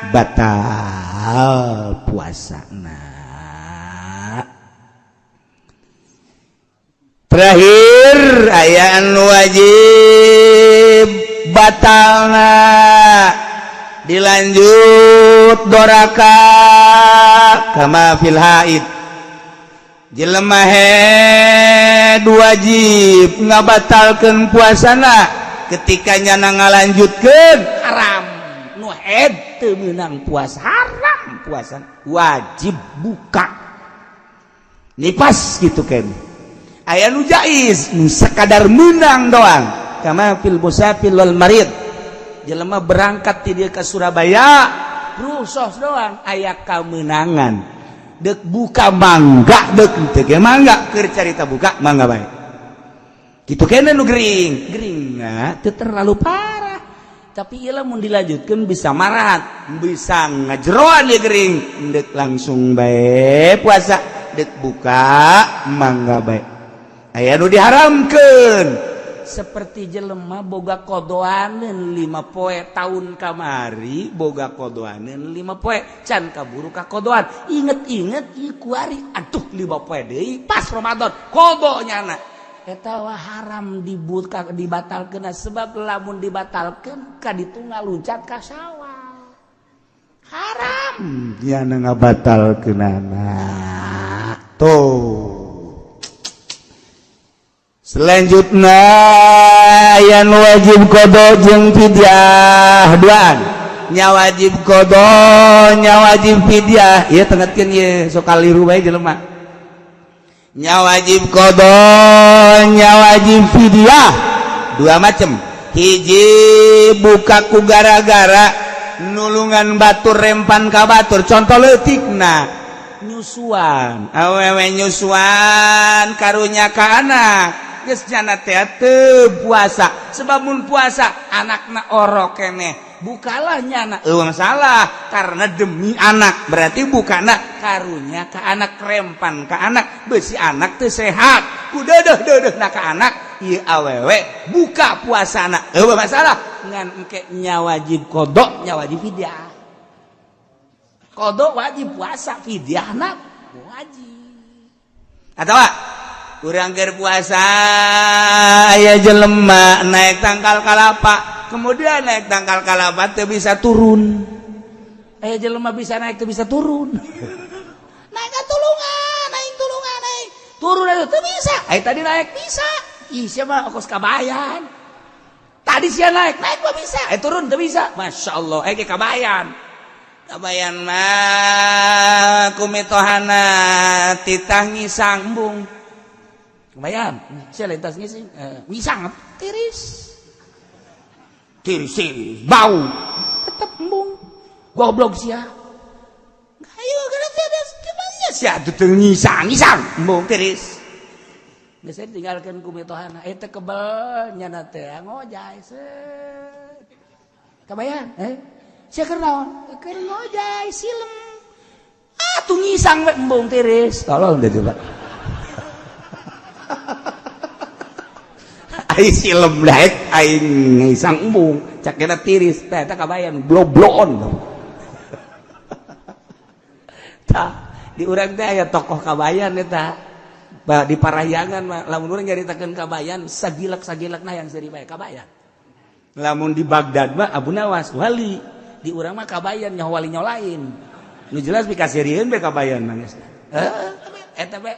batal puasana. Terakhir aya anu wajib batalna dilanjut doraka kama fil haid. Jelema haid wajib ngabatalkeun puasana ketika nyana ngalanjutkeun haram. Nu haid teu meunang puasa, haram puasa, wajib buka nipas gitu kan. Aya nu jaiz nu sakadar meunang doang kama fil musafir wal marid. Jelema berangkat ti dieu ka Surabaya rusuh doang aya kamenangan dek buka mangga dek teu ge mangga keur carita buka mangga bae kitu kene nu gering geringna teu terlalu parah tapi ieu lamun dilanjutkeun bisa marat bisa ngajeroan ieu gering dek langsung bae puasa dek buka mangga bae. Aya nu diharamkeun seperti jelema boga kodoaneun 5 poe tahun kamari boga kodoaneun 5 poe can kaburu ka kodoan inget-inget ieu kuari aduh 5 poe deui pas Ramadan kodo nyana eta wah haram dibuka dibatalkeun sebab lamun dibatalkeun ka ditu ngaluncat ka sawah haram nyana ngabatalkeunana tuh. Selanjutnya yang wajib qada jeung fidyah duaan. Nya wajib qada, nya wajib fidyah. Ieu tengetkeun ieu sok kaliru bae jelema. Nya wajib qada, nya wajib fidyah. Dua macam. Hiji buka ku gara-gara nulungan batur rempan ka batur. Contoh leutikna nyusuan. Awewe nyusuan karunya ka anak. Geus jana teh teu puasa sebab mun puasa anakna orok keneh bukalah nyana eueuh masalah karena demi anak berarti bukana karunya ka anak rempan ka anak besi anak teu sehat ku deudeuh-deudeuhna ka anak ieu awewe buka puasana eueuh masalah ngan engke nya wajib qada nya wajib fidyah. Qada wajib puasa fidyahna wajib atawa kurang keur puasa aya jelema naik tangkal kalapa kemudian naik tangkal kalapa teu bisa turun aya jelema bisa naik teu bisa turun naik ka tulungan naik tulungan naik turun atuh teu bisa aya tadi naik bisa ih sia mah kos kabayan tadi sia naik naik mah bisa aya turun teu bisa Masya Allah aya ge kabayan kabayan mah kumitohana titah ngisang embung lumayan saya lintas ngising ngisang tiris tiris tiris bau tetep embung goblok sia ayo kana tiris gimana sia teu ngisang ngisang embung tiris geus tinggalkeun ku mitohana eta kebel nyana teh ngojay set kabayan sia keur naon keur ngojay silem atuh ngisang we embung tiris tolong deh coba. Aing silem daek aing ngisang embung cakena tiris teh eta kabayan blobloon. Tah di urang teh aya tokoh kabayan eta di Parahyangan mah lamun urang nyaritakeun kabayan sagilak-sagilakna yang seuri bae kabayan. Lamun di Baghdad mah Abu Nawas wali, di urang mah kabayan nyaho wali nyaho lain. Nu jelas pikaseurieun be kabayan mah geus. Eta be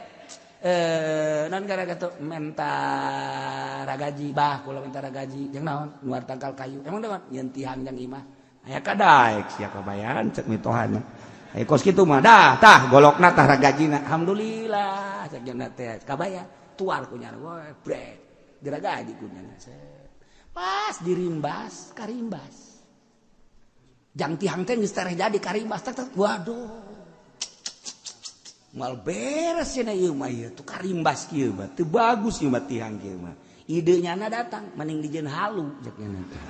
non gara kitu menta ragaji, bah, kula menta ragaji jeung naon? Nuar tangkal kayu. Emang naon? Nyeun tihang jang imah. Aya kadaek sia kabayan cek mitohana. Aya kos kitu mah dah tah golokna tah ragajina. Alhamdulillah cek nya teh kabayan tuar ku nyana we brek diragaji ku nyana. Pas dirimbas karimbas. Jang tihang teh geus tereh jadi karimbas tak tak waduh. Mal beres cenah ieu mah ieu tuh karimbas kieu mah teu bagus ieu mah tihang kieu mah. Ide nyana datang mending dijieun halu cek nyana teh.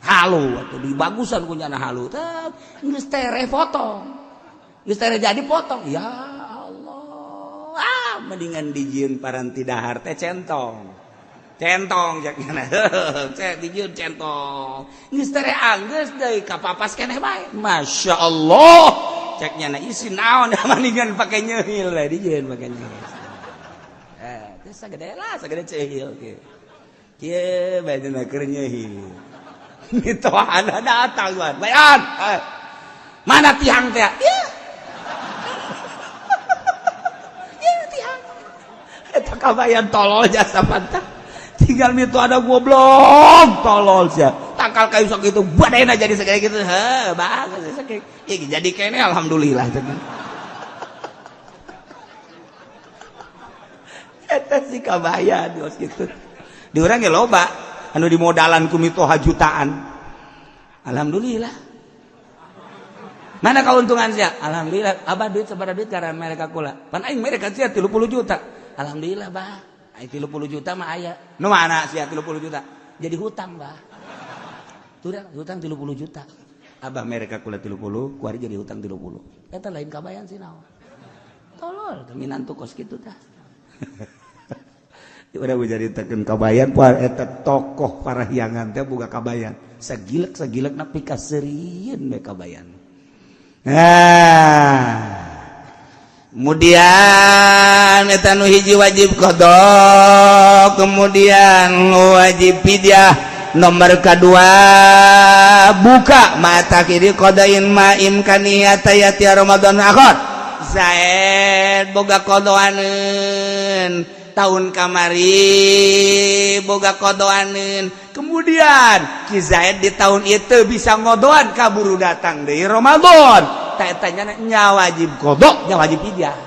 Halu atuh dibagusan ku nyana halu teh geus tereh potong. Geus tereh jadi potong. Ya Allah. Ah mendingan dijieun paranti dahar teh centong. Centong cek nyana. Cek dijieun centong. Geus tereh anggeus deui kapapas keneh bae. Masya Allah. Cek nyana isi naon mendingan pake nyeul we dijieun pake nyeul. Teh sagede lah sagede ceul kieu. Kieu bae cenah keur nyeul. Mitohana datang tuan. Bayan. Mana tihang teh? Ya. Ya tihang. Eta kabayan tolol jasa pantah. Tinggal mito ada goblok tolol sia. Tangkal kayu sok itu badena jadi segede gitu. Heh, bagus sakitu. Ya jadi kene alhamdulillah. Eta si kabayan geus kitu. Di urang ge loba anu dimodalan ku mitoha jutaan. Alhamdulillah. Mana keuntungan sia? Alhamdulillah. Abah duit sabaraha duit karena mereka kula. Pan aing mereka sia 30 juta. Alhamdulillah, bah. Aing 30 juta mah aya. Nu mana sia 30 juta? Jadi hutang, bah. Tuh hutang 30 juta. Abah mereka kula 30, kuari jadi hutang 30. Eta lain kabayan sih naon. Tolol, minantu kos kitu tah. Udah caritakeun kabayan poe eta tokoh parahyangan teh boga kabayan. Sagilek-sagilek na pikaseurieun we kabayan. Nah, kemudian eta nu hiji wajib qada, kemudian wajib fidyah. Nomor kedua buka mata kiri qadain ma imkaniyata yati Ramadan akhir. Zaid boga qodoaneun tahun kamari boga qodoaneun, kemudian Ki Zaid di tahun itu bisa ngodoan kaburu datang dari Ramadan tak tanya nya wajib qada nya wajib fidyah.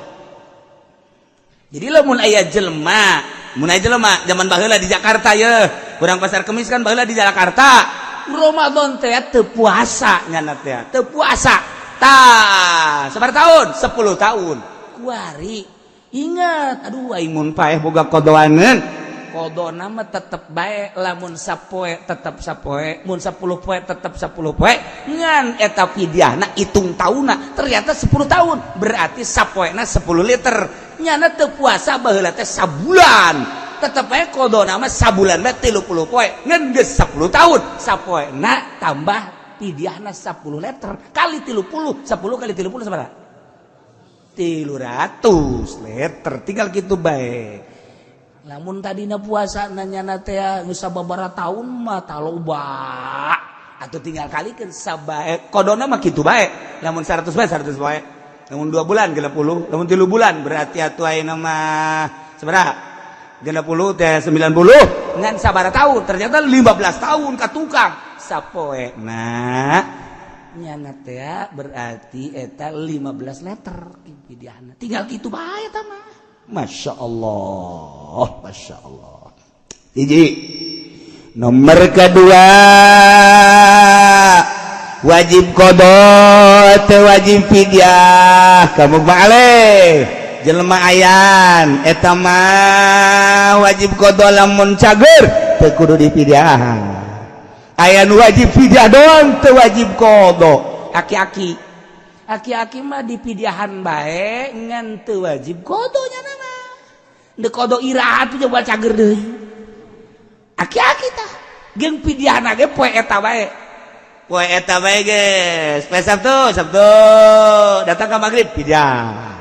Jadi lamun aya jelema, mun aya jelema zaman baheula di Jakarta ye, urang Pasar Kemis kan baheula di Jakarta Ramadan teh teu puasa nyana teh teu puasa tah sabaraha tahun 10 tahun kuari. Ingat, aduh aing mun paeh boga qodoaneun. Qodona mah tetep bae lamun sapoe tetep sapoe, mun 10 poe tetep 10 poe, ngan eta fidyahna hitung taunna ternyata 10 tahun, berarti sapoena 10 liter. Nyana teu puasa baheula teh sabulan, tetep bae qodona mah sabulan bae 30 poe, ngan geus 10 tahun, sapoena tambah fidyahna 10 liter kali 30, 10 kali 30 sabaraha? 300 liter tinggal gitu baik. Lamun tadina puasa nanya teh geus sababaraha tahun mah taloba atau tinggal kalikeun sabae qodona mah kitu bae. Lamun 100 bae 100 bae, lamun 2 bulan 60, lamun 3 bulan berarti atuh ayeuna mah sabaraha? 60 teh 90 ngan sabaraha tahun ternyata 15 tahun ka tukang sapoe nah nyana teh berarti eta 15 liter fidyahna tinggal kitu bae eta mah. Masya Allah, Masya Allah. Hiji nomor kedua wajib qada teu wajib fidyah kamu balik jelema ayan eta mah wajib qada lamun cager teu kudu dipidyahan. Aya nu wajib fidyah doang teu wajib qada. Aki-aki aki-aki mah dipidyahan bae ngan teu wajib qada nya mah. Deuk qada iraha tuh coba cager deui. Aki-aki tah jeung pidyahna ge poe eta bae. Poe eta bae geus. Poe Sabtu, Sabtu datang ka magrib pidyah.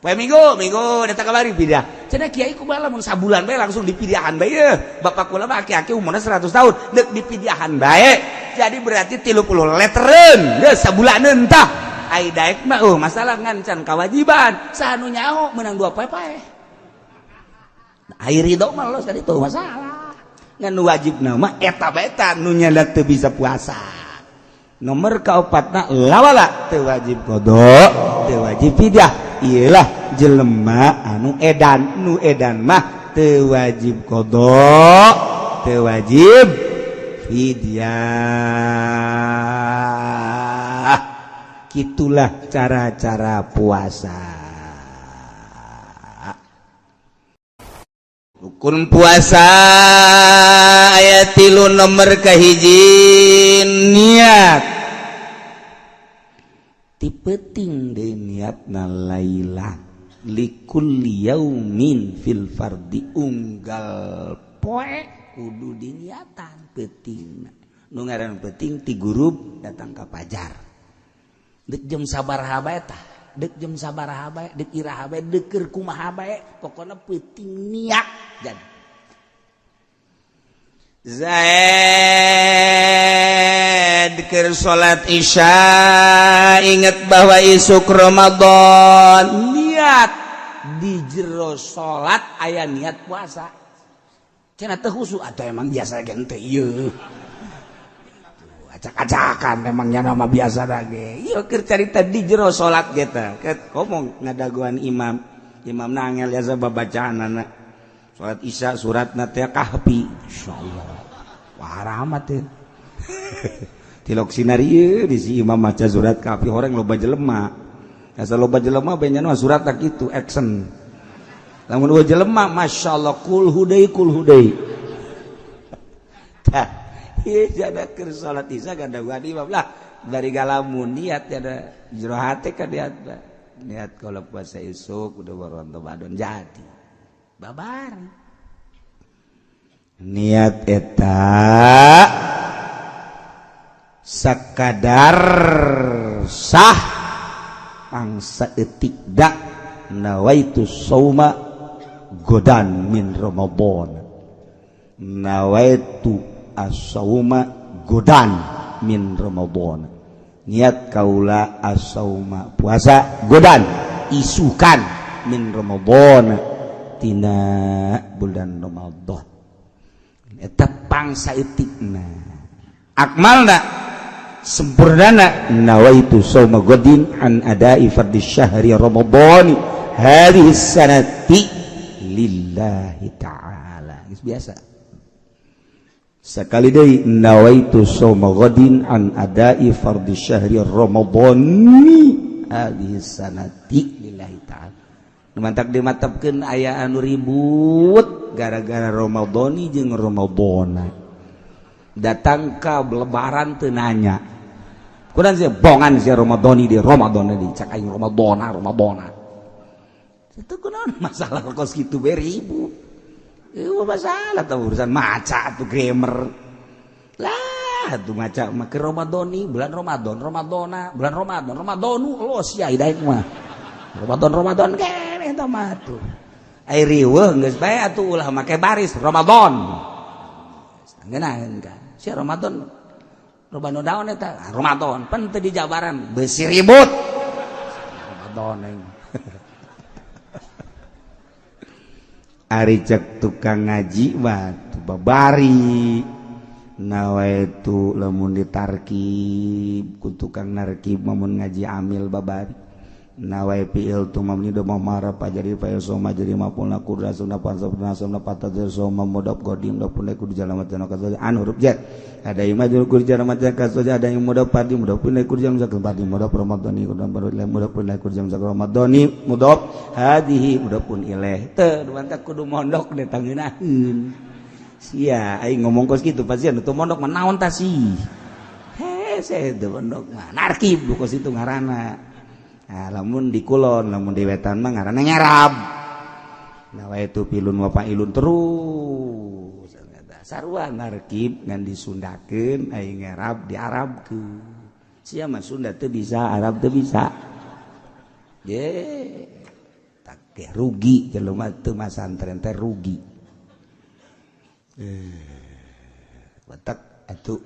Poe Minggu, Minggu datang ka maghrib pidyah. Cenah kiai kumaha lamun sabulan bae langsung dipidyahan bae ye. Bapak kula mah aki-aki umurna 100 tahun deuk dipidyahan bae. Jadi berarti 30 leteren geus sabulaneun tah. Ai daek mah masalah ngan can kewajiban. Saha nu nyaho menang 2 poe paeh. Ai ridho mah los tadi tuh masalah. Ngan nu wajibna mah eta bae eta nu nyanda teu bisa puasa. Nomor kaopatna lawala teu wajib qada, teu wajib fidyah. Iyalah jelema anu edan, nu edan mah teu wajib qada, teu wajib fidyah. Gitulah cara-cara puasa. Rukun puasa ayat 3 nomor kahiji niat. Ti peuting deui niatna laila likulli yaumin fil fardi unggal poe kudu diniatan peuting. Nu ngaran peuting ti gurub datang ka pajar. Dek jam sabaraha bae tah, dek jam sabaraha bae, dek iraha bae, dek keur kumaha bae, pokona peuting niat jadi. Zaid keur salat Isya inget bahwa isuk Ramadan, niat di jero salat aya niat puasa. Cenah teu khusyuk atau emang biasa ge teh ieu. Acak-acakan memangnya nama biasa lagi. Ieu keur carita di jero salat ge teh. Komo ngadaguan imam. Imam nangel biasa babacaanana. Salat Isya suratna teh Kahfi. Insyaallah. Wah rahmat teh. Tilok sinar ieu di si imam maca surat Kahfi horeng loba jelema. Asa loba jelema bae nya surat tak kitu action. Lamun eueuh jelema masyaallah kul hudai kul hudai. Tah ieu jada keur salat Isya gadaguan imam lah dari galamun niat jada jero hate ka niat niat kalau puasa isuk udah baru Ramadan jadi babar niat eta sakadar sah pangsa etik dak nawaitu sauma godan min Ramadan, nawaitu as-sauma godan min Ramadan, niat kaula as-sauma puasa godan isukan min Ramadan tina bulan Ramadan. Eta pangsa etikna akmalna sempurnana nawaitu sauma godin an adai fardhi syahri Ramadan hadhihi sanati lillahi ta'ala. Geus biasa sekali deui nawaitu sauma ghadin an adai fardhi syahri Ramadhani hadhihi sanati lillahi ta'ala. Nu mantak dimatepkeun aya anu ribut gara-gara Ramadhani jeung Ramadhana. Datang ka lebaran teu nanya. Kudan sia bongan sia Ramadhani di Ramadhana di cak aing Ramadhana Ramadhana. Itu kunaon masalah kos kitu bae ribut. Itu masalah tuh urusan maca tuh grammar lah tuh maca make Ramadhani bulan Ramadan Ramadhana bulan Ramadan Ramadhanu los ya hidaik mah Ramadan Ramadan keneh eta mah tuh ai riweuh geus bae atuh ulah make baris Ramadan ngeunaheun kan sia Ramadan Ramadan daun eta Ramadan pan teu dijabaran beusi ribut Ramadan aing. Ari cek tukang ngaji mah babari nawaitu lamun ditarkib ku tukang narkib mun ngaji amil babari nawai fiil tu mamni do mamara pajari fa soma jadi mapulna kurasuna pansabna soma patadz soma mudab qadim da pun ku jalan matan kasoja an huruf jar ada yang maju ku jalan matan kasoja ada yang mudab padi mudab pun ku jalan zakat padi mudab ramadhani ku dan baru mudab pun ku jalan zakat ramadhani mudab hadihi mudab pun ilaih teu mantap kudu mondok deh tangeunaheun sia aing ngomong kos kitu pasti anu teu mondok mah naon tah sih hese teu mondok mah narkib kos itu ngaranna. Nah, lamun di kulon, lamun di wetan mah ngaranna nyarab. Nah, itu pilun wa fa'ilun terus. Sarua narkib ngan disundakeun aing ngarab diarabkeun. Sia mah Sunda teu bisa, Arab teu bisa. Ye, tak rugi jelema teu masantren teh rugi. Batak atuh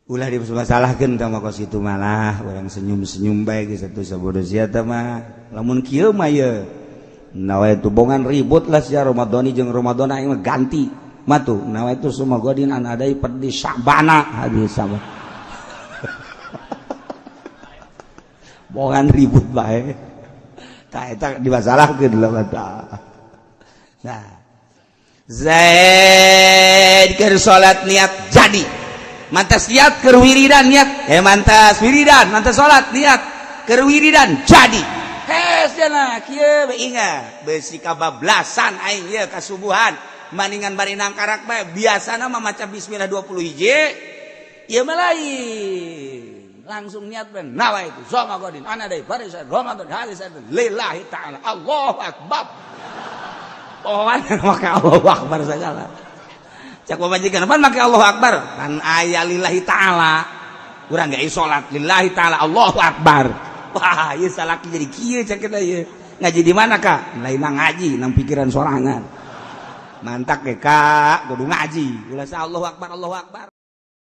Ulah dimasalahkeun tah mah, kos kitu malah urang senyum-senyum bae geus atuh, sabodo sia teh mah. Lamun kieu mah ye nawaitu bongan ribut lah sia. Ramadhani jeung Ramadan aing mah ganti matu nawaitu shauma ghadin an adai fardhi Sya'bana hadis sama bongan ribut bae. Tah, eta dimasalahkeun lah mata. Nah, Zaid keur salat niat jadi mantas, niat keur wiridan niat, eh, mantas wiridan, mantas salat niat keur wiridan jadi hes jana kieu we. Ingat besi kabablasan aing ieu kasubuhan maningan bari nangkarak bae. Biasana mah maca bismillah 20 hiji, ieu mah lain, langsung niat ben nawaitu shauma ghadin an adai fardhi Ramadan hadis lillahi ta'ala Allahu akbar. Oh, make Allahu akbar segala. Cak pamajikan, "Pan make Allahu akbar?" "Kan aya lillahi ta'ala, urang gak salat lillahi ta'ala Allahu akbar." Wah, ieu salaki jadi kieu. Cak kita, ieu ngaji di mana, Kak? Lain ngaji nang pikiran sorangan. Mantak ge, Kak, kudu ngaji ulah Allahu akbar, Allahu akbar.